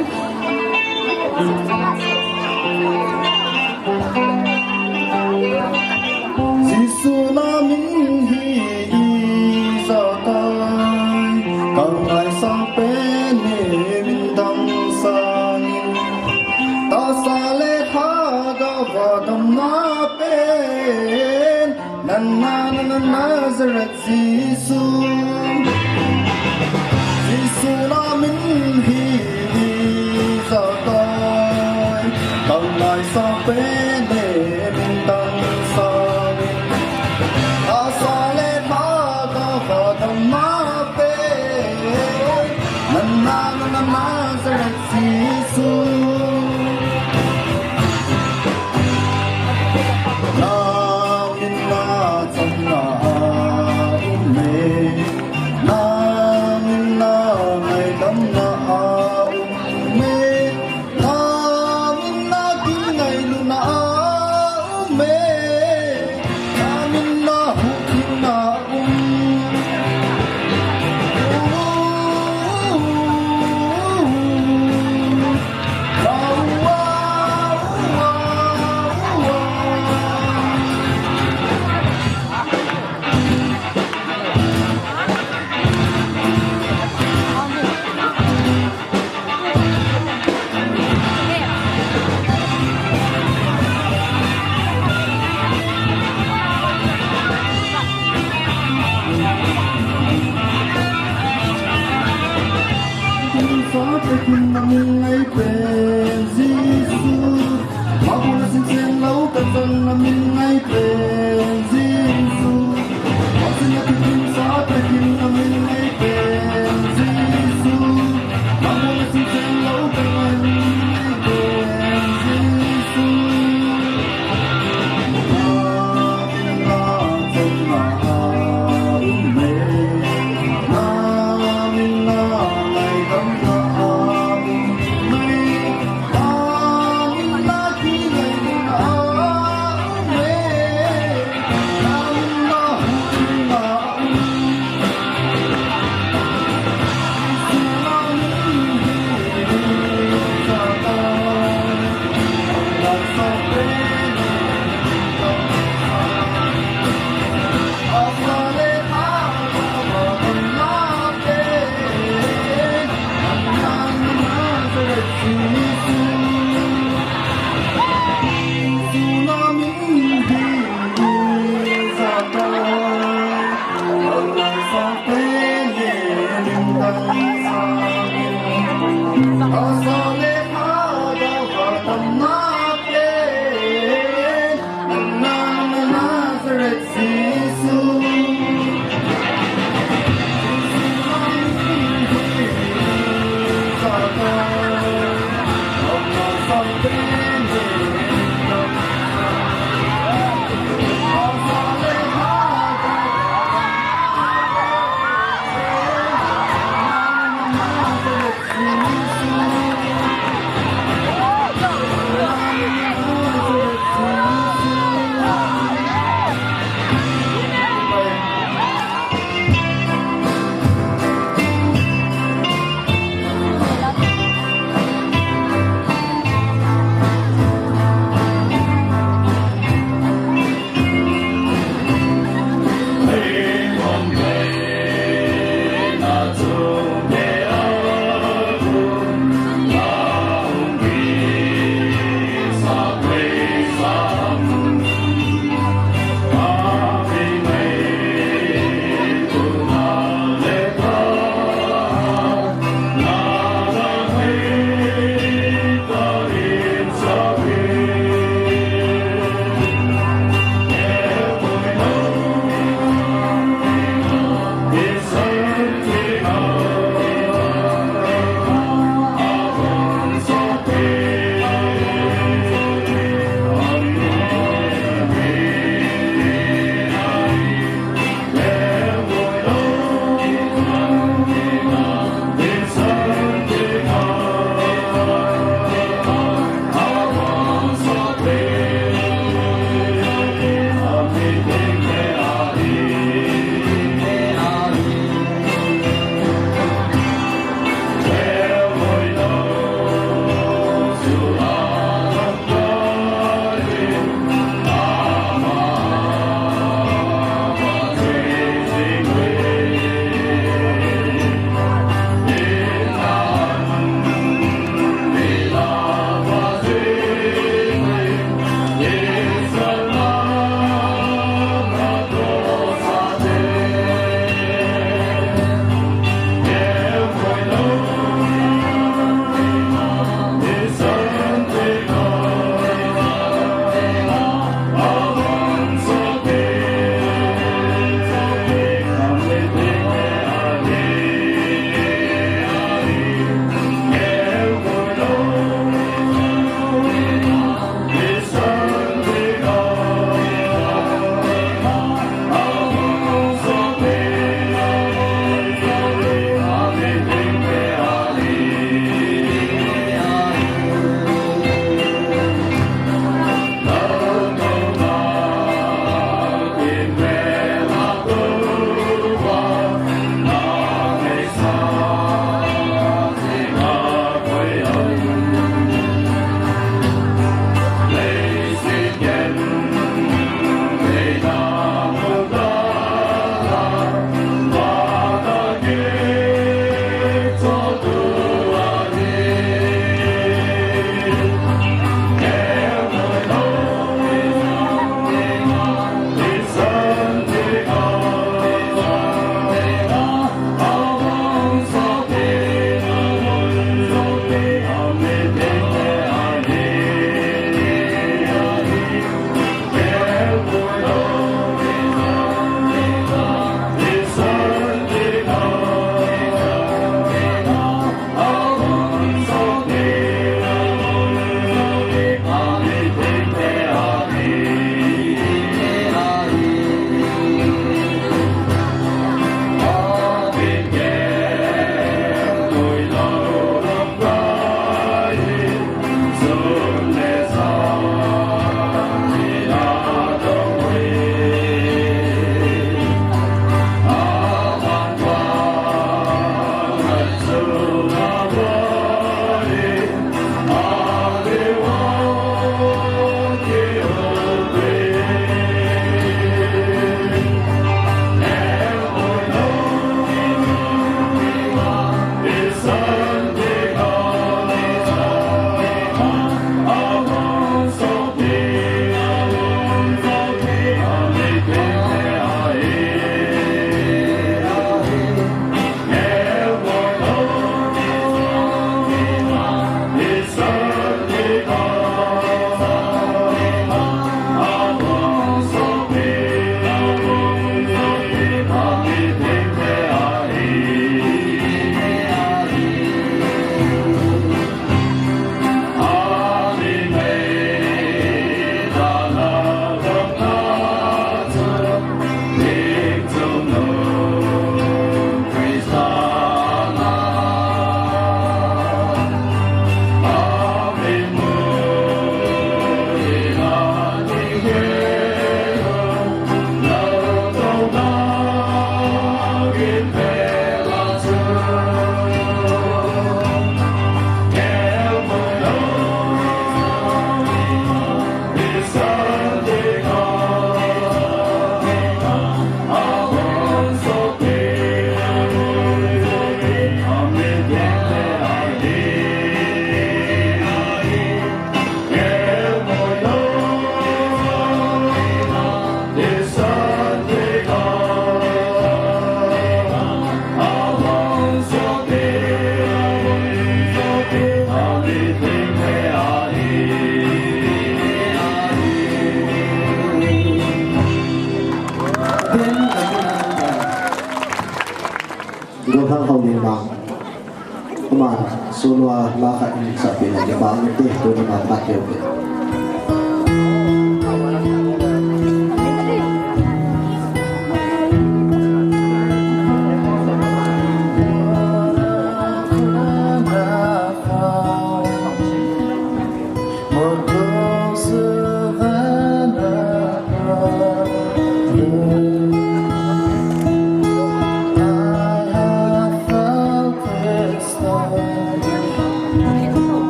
Jesu na min hi ijakai, kangaisang pen e min damsang in. Tahsa le lhagao a damna pen, nang na, nang na, Nazareth Jesu. Jesu na min hi ijakai, kangaisang pen e min damsang in. Tahsa le lhagao a damna pen, nang na, nang na, Nazareth Jesu. Nang min na chamna a um e, nang min na ngaidamna a um e, nang min na kingailutna a um e, nang min na huhhingna a um. Sa takin na min ngai pen Jesu. Mabuna sin sen lau ka chan na min ngai pen Jesu. Masin na tukin sa takin na min ngai pen Jesu. Mabuna sin sen lau ka chan na min ngai pen Jesu. Thang Haolin Mang. Aman, solo a la khat in sa pe le, ba ni te, tu ni ma khat te.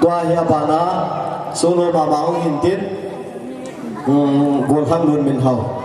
Tua hi abana, solo mama hung hin tin, um, Golhang Lunminhao.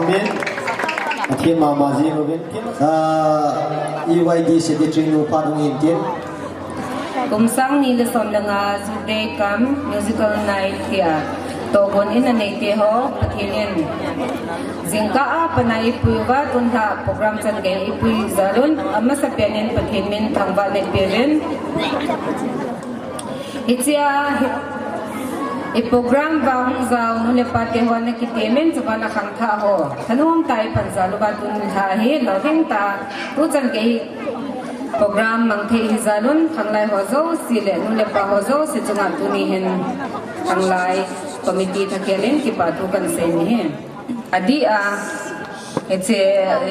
Min, athem mama jing uvin. Ah, E Y D Secretary nu phat hung in tin. Kum sang ni le som le nga Youth Day cum Musical Night tia tohgon in anei te ho, Pathen in jingkah a pat a eipui uva, tun lha program chan gei eipui jal un, amasa pen in Pathen min thangvah nei peh uvin. Hichea, hi, i program va hung jao nu le pa te ho ana kitemin, chuban a khangthah ho thanom tah a ipan jal uva, tun lha hi lolhing tah a tuchan gei hi program mang thei hi jal un, khanglai ho jouse le nu le pa ho jouse chunga tuni hin khanglai committee thakhel in kipa thu kan sei ni hi. Adih a, hiche,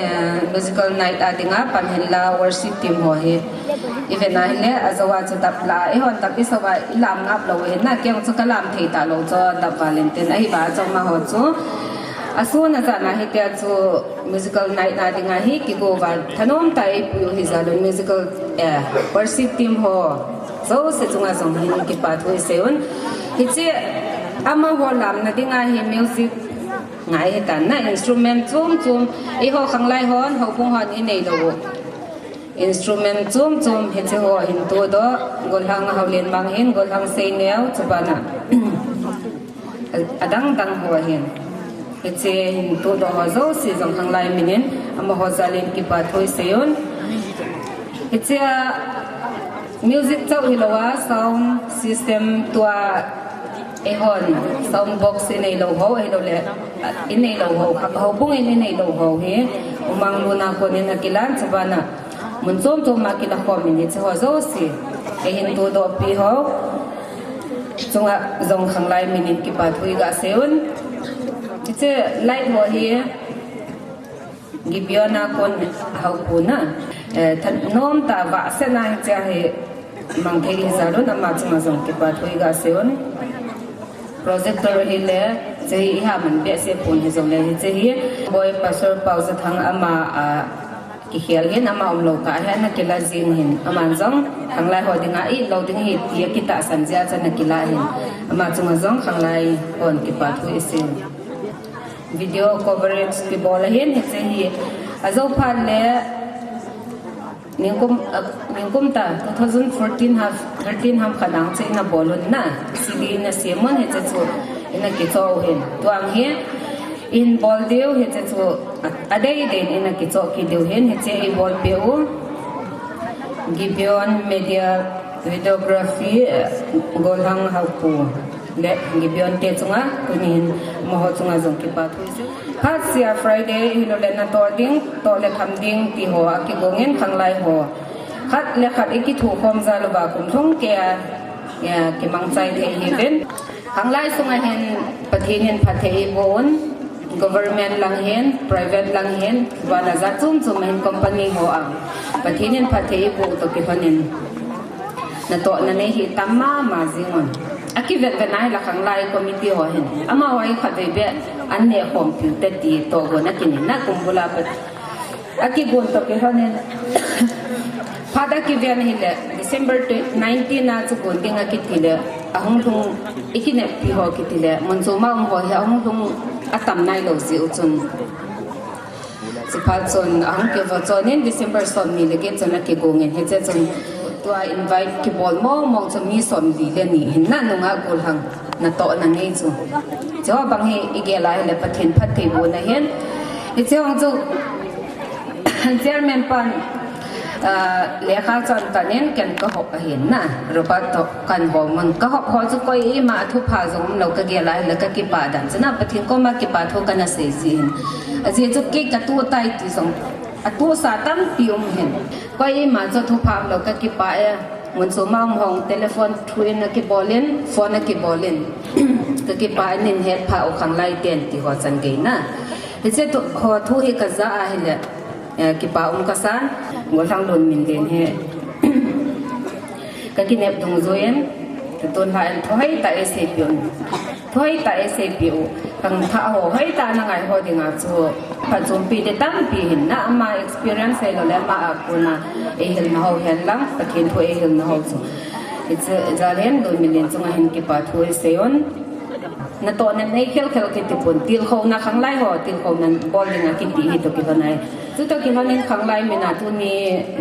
eh, musical night a dinga pan hin la worship team ho hi. Iven a hile, ajou a chu dap la, eihon dap isou a ilam ngap lou hin na, kei chu kalam thei talou chu dap valentine. Ahivang chu amaho chu asun ajan a hitia chu musical night a dinga hi kigo uva thanom tah a eipui u hi jal un, musical, eh, worship team ho jouse chunga jong hin kipa thu isei un. Hiche amaho lamna dinga hi music ngai hitan na, instrument chom chom, eiho khanglai hon, houbung hon inei lou u instrument chom chom hiche ho hin tohdoh, Golhang Haolenmang hin, Golhang Seineo, chuban a adang dang ho hin, hiche hin tohdoh ho jouse jong khanglai min in amaho jal in kipa thu isei un. Hichea music chauh hilou a, sound system tua eihon sound box inei lou ho, ahilou le, inei lou ho, houbung in inei lou ho hi, Umang Luna kon in akilan, chuban a mun chom chom a kilakhom in hiche ho jouse, eihin tohdoh pi ho chunga jong khanglai min in kipa thu iga sei un. Hiche light ho hi, Gibeon a kon houpu na, eh, thanom tah a vahset na hichea hi mang thei hi jal un, ama chunga jong kipa thu iga sei un. Projector hile, hiche hi iha man behseh pon hijongle, hiche hi Boi Pastor Paojathang ama a kikhel hin, ama umlou kah a hi ana kila jing hin, aman jong khanglai ho dinga ilou ding ahi tia kitahsan jeh a chu ana kila hin, ama chunga jong khanglai hon kipa thu isei un. Video coverage kibol ahin, hiche hi ajou phat le ningkum, ah, ningkum tah two thousand fourteen ham, thirteen ham khat a chu ina bol un na, C D ina sem un, hiche chu ina kichoh u hin. Tua hi ihin bol diu, hiche chu a, adei dei in ina kichoh kit diu hin, hiche eibolpeh u Gibeon Media Videography, eh, Golhang Houpu le Gibeon te chunga, tuni hin amaho chunga jong kipa thu isei. Phatseh a Friday hilou le natoh ding, toh le tham ding ti ho a kigong in khanglai ho khat le khat ikithukhom jal uva kum lhung kei a, eh, kimangchai thei hih uvin. Khanglai sunga hin Pathen in phatthei eiboh un, government lang hin, private lang hin, vana jat chom chom a hin company ho a Pathen in phatthei eiboh u toh kilhon in natohna nei hi tam mama jing un. Akivet vet na hile khanglai committee ho hin, amaho hi khatvei beh an neh khompiu te ti tohgon akinei na, kum bul a pat akigon toh kilhon in, phat akiven hile, December tw-, nineteen a chu gon ding akiti le, ahung lhung, ikineppi ho kiti le, mun chom a um ho hi ahung lhung atam nailou jeh u chun, chuphat chun ahung kivo chon in December somni le get chun akigong in, hiche chun tua invite kibol mong mong chu mi somli le ni hin na, nungah golhang natohna nei chu. Chu bang hi igel a hile Pathen phattheibohna ahin. Hiche hung chu Chairman pan, ah, lekha chon tan in ken kahop ahin na, Robert toh kan hom un. Kahop ho chu koima thupha jong umlou kagel a hile kakipah dan chu na, Pathen koma kipa thu kana sei ji hin. Ajeh chu kei katoh tai ti jong atohsa tampi um hin. Koima chu thupha umlou kakipah e. Mun chom a um hon telephone through in akibol in, phone akibol in, kakipah in, hetphah u khanglai ten ti ho chan gei na. Hiche thu, ho thu hi kaja a hile, eh, kipa um kasan, Golhang Lunminlen hi kakinep dungjui in, tutun lha in thu hoitah eiseipeh un. Thu hoitah eiseipeh u. Khangthah ho hoitah a nangai ho dinga chu phatchompi ding tampi hin na, ama experience hilou le ama a kona eihilna ho hen lang, Pathen thu eihilna ho chu. Hiche jal hin Lunminlen chunga hin kipa thu isei un. natoh nem nei khel khel kiti pon, tilkhouna khanglai ho, tilkhouna bol dinga kiti hi toh kilhon ahi. Chutoh kilhon in khanglai mina tuni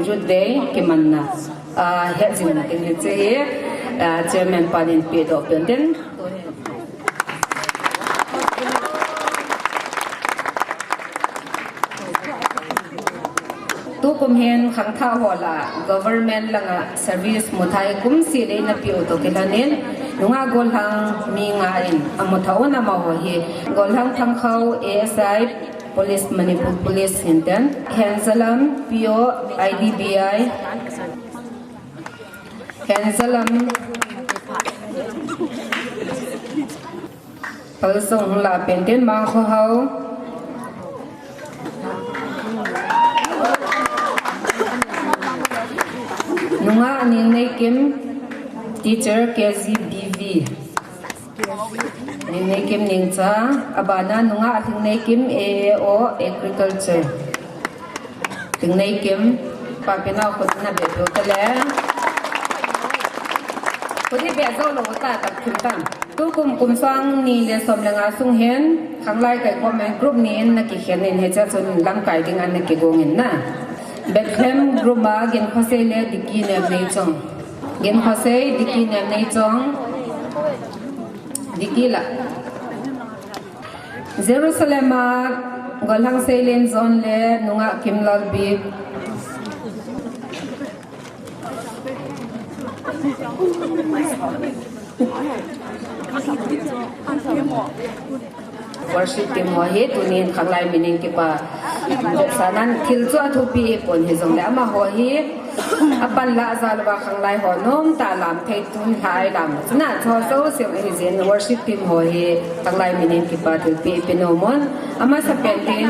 Youth Day kimanna, ah, hetjingna ding hiche hi, ah, Chairman pan in pedoh peh in tin. Tukum hin khangthah ho lah government langa service muthah hi kum seh le na peh u toh kilhon in, nungah gollhang mi nga in amuthah un amaho hi, gollhang Thangkhou A S I, Police, Manipur Police hintin, Henzalam P O, I D B I, Henzalam Palsong hung lah peh in tin, Mangkhohao. Nungah Ningneikim, teacher K G B V. Ningneikim Ningcha, abana nungah Lhingneikim A A O, agriculture. Lhingneikim, papi nao khut na beh peh u tale. Khut i beh jou lou ta, tah kim tan. Tukum kum sang ni le som le nga sung hin, khanglai kaikhom in group ni in na kikhen in hiche chun lamkai dinga na kigong in na. Bethlehem group a Genkhosei le Dicky Nemneichong. Genkhosei, Dicky Nemneichong. Dicky lah. Jerusalem a gollhang Seilin John le nungah Kimlalbik. Worship team ho hi tunin khanglai minin kipa sanan thil chu athupi hi pon hijongle amaho hi apan lah jal uva khanglai ho nom tah lam thei tun lhai lam chuna cho so se hi jin worship team ho hi khanglai minin kipa thilpi pe nom un. Amasapen tin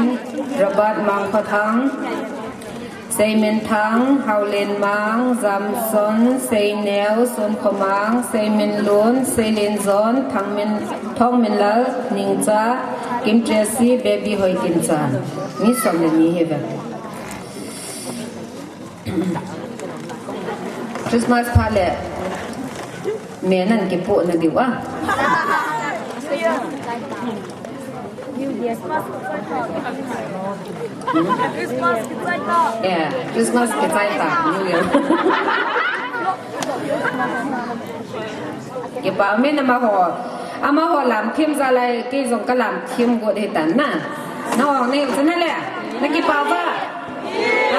Robert Mangkhothang, Seiminthang, Haolenmang, Jamson, Seineo, Sonkhomang, Seiminlun, Seilinjon, Thangmin, Thongminlal, Ningcha, Kimtresi, Baby Hoikinchan. Mi som le ni hi ve. Christmas phat le me nan kipoh na diu a. Yeah, Christmas kichai ta, New Year. Kipa umin amaho, amaho lam thim jal a, kei jong ka lam thim got hitan na. Na ong nei u chu na le, na kipa uva.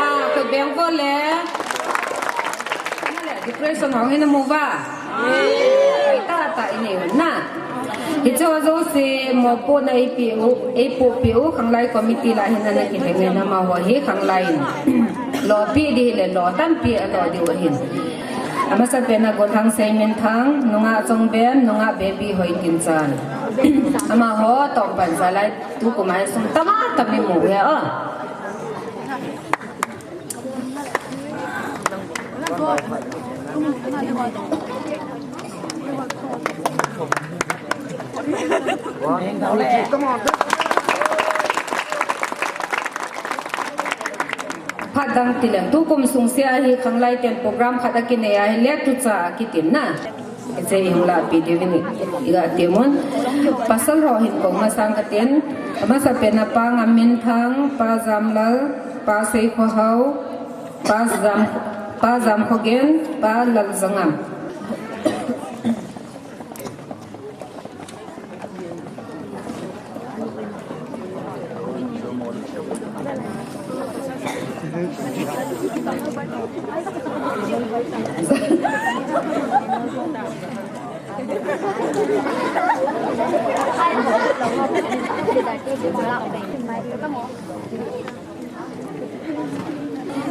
Ah, khut beng vo le. Na le, depression hung hi na mu uva. Ai ta ta i nei u na. Hiche ho jouse mopohna eipe u, eipoh peh u, khanglai committee lah hin ana kilheng in amaho hi khanglai in. Lopi di le lo tampi alo diu ahin. Amasapen a gollhang Seiminthang, nungah Chongben, nungah Baby Hoikinchan. Amaho tongpan jal a tukum a sum tama tam i mu uve o. Phat dang ti leng, tukum sung sea hi khanglai ten program khat akinei a, hi le tucha akitin na. Hiche i hung lahpi diuvin i, i ga ti mun. Pasal ho hin kong masang katin. Amasapen a Pa Ngamminthang, Pa Jamlal, Pa Seikhohao, Pa Jam, Pa Jamkhogen, Pa Laljangam.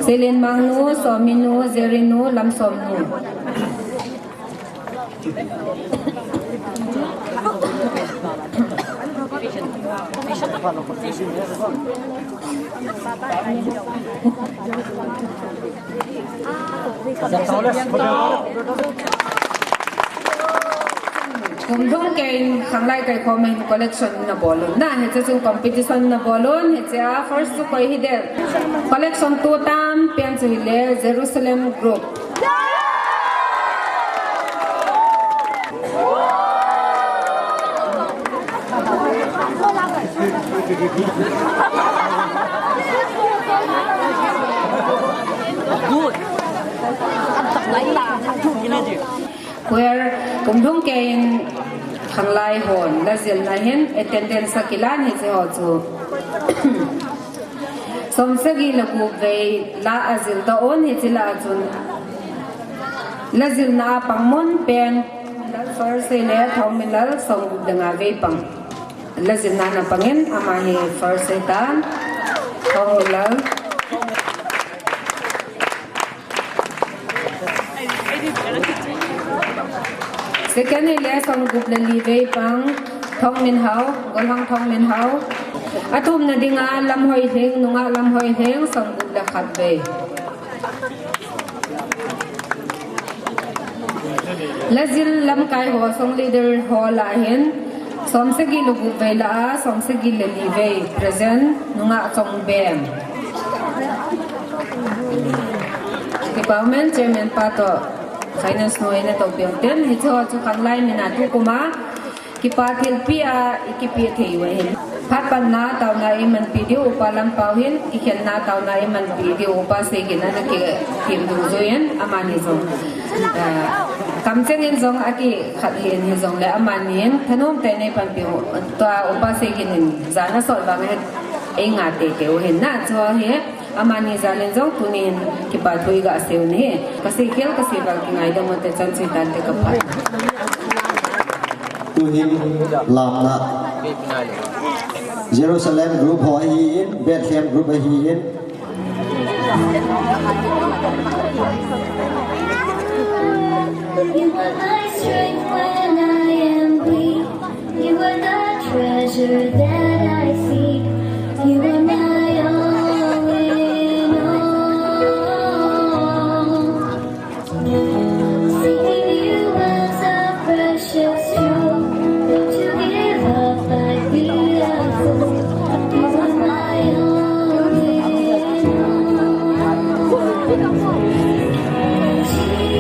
Seilinmangnu, Sominu, Jerinu, Lamsomnu. Kum lhung keiyin khanglai kaikhom in collection na bol un. Na, hiche chun competition na bol un. Hiche a first chu koi hi dem. Collection tu tampen chu hile Jerusalem Group. Good. Choir, kum lhung keiyin khanglai hon la jilna hin attendance akilan hiche ho chu. Som sagi le gup vei la ajil ta un, hiche la a chun la jilna a pang mun pen Thongminlal First le Thongminlal som gup le nga vei pang. La jilna a pangin ama hi first ahitan. Thongminlal. Second hi le som gup le li vei pang, Thongminhao, Golhang Thongminhao. Athumna dinga Lamhoilhing, nungah Lamhoilhing, som gup le khat vei. La jil lamkai ho, song leader ho lah a hin, som sagi le gup vei lah a, som sagi le li vei, present, nungah Chongbem. Kipah umen, chairman pa toh, finance nu in atoh peh uvin tin, hiche ho chu khanglai min a tukum a, kipa thilpeh a, i kipeh thei u ahin. Phat panna taona i manpi diu Upa Lampao hin, kikhenna taona i manpi diu Upa Seigin ana kitem dungjuiyin, amani jong. Ah, kamcheng in jong akikhat hih in hijongle amani in, thanom tah in eipanpi u, tua Upa Seigin in jan asol vang hin, ei nga teitei u ahin na, chu hi, amani jal in jong tunin kipa thu i ga sei u ahi. Ka seikhel ka seival kingaidam u te, chan chu hitante ka phat. Tuhin lamna Jerusalem group ho ahin, Bethlehem group ahin. You are my strength when I am weak. You are the treasure that I seek. You are my all in all. Seeking you as a precious jewel. Don't you give up like the others. You are my all in all. Jesus.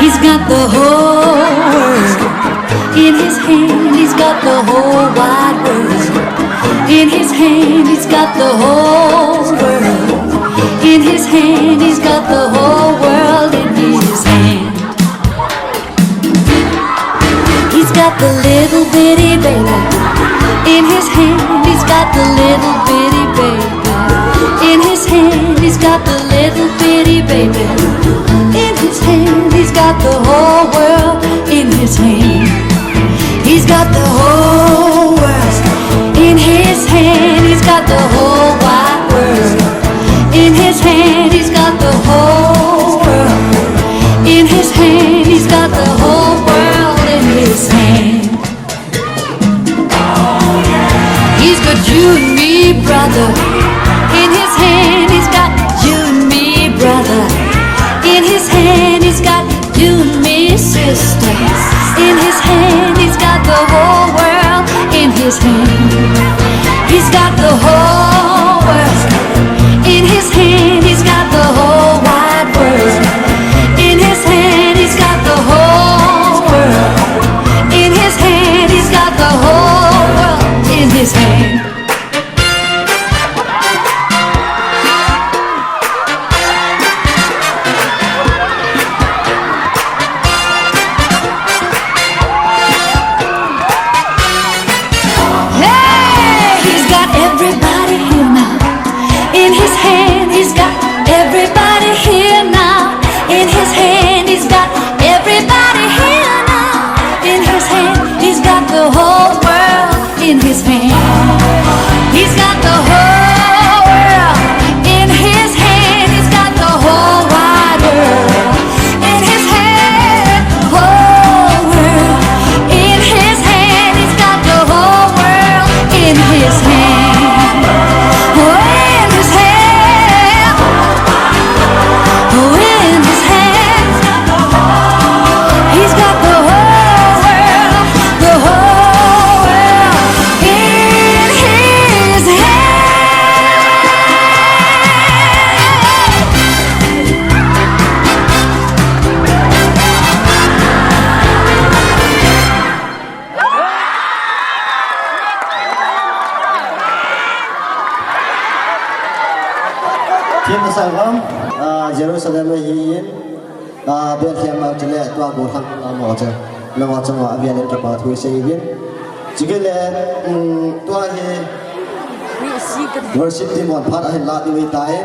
He's got the whole world in his hand. He's got the whole wide world in his hand. He's got the whole world in his hand. He's got the whole world in his hand. He's got the little bitty baby in his hand. He's got the little bitty baby in his hand. He's got the little bitty baby in his hand. He's got the whole world in his hand. He's got the whole world in his hand. He's got the whole wide world in his hand. He's got the whole world in his hand. He's got the whole world in his hand. He's got you and me, brother. In his hand, he's got you and me, brother. In his hand, he's got you and me, sister. In his hand, he's got the whole world in his hand. He's got the whole world in his hand. He's got the whole wide world in his hand. He's got the whole world in his hand. He's got the whole world in his hand. Hey, he's got everybody here now. In his hand, he's got everybody here now. In his hand, he's got everybody here now. In his hand, he's got the whole world in his hand. He's got the whole world in his hand. He's got the whole wide world in his hand. Whole world in his hand. He's got the whole world in his hand. Oh, in his hand. Oh, in his hand. He's got the whole world, the whole world in his hand. Themna sang ham, ah, Jerusalem hi in, ah, Bethlehem a chule tua go thang la mo cha. Nangho chunga avel in kipa thu isei uvin. Chukit le, um, tua hi worship team hon phat ahin la diu ahitai.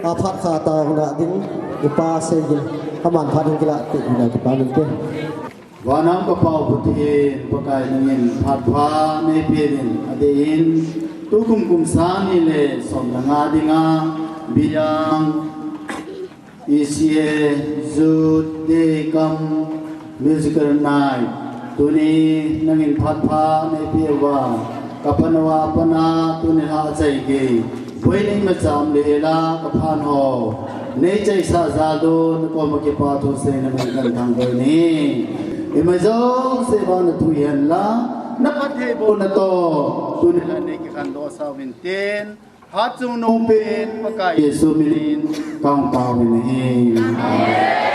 Aphat kha tao na ding, ipa sei ding, aman phat ding kila te, ina kipa min te. Vanam ka Pau Pathen, Pakai nangin phat pha nei pe min, adin, tukum kum sang ni le som le nga dinga, biang, E C A, Youth Day cum Musical Night. Tuni nangin phat pha nei pe uva, ka panau a pat a tuni lha chai gei. Boiling macham le hela ka phan ho. Nei chaisa jal un, na koma kipa thu seina min kan thangvah e. Ima jouse vang na thu hen la, na phattheibohna toh tuni lha nei kikhandoh sah uvin tin, hatchungnung pen Pakai Jesu minin kahung tao uvin ahi.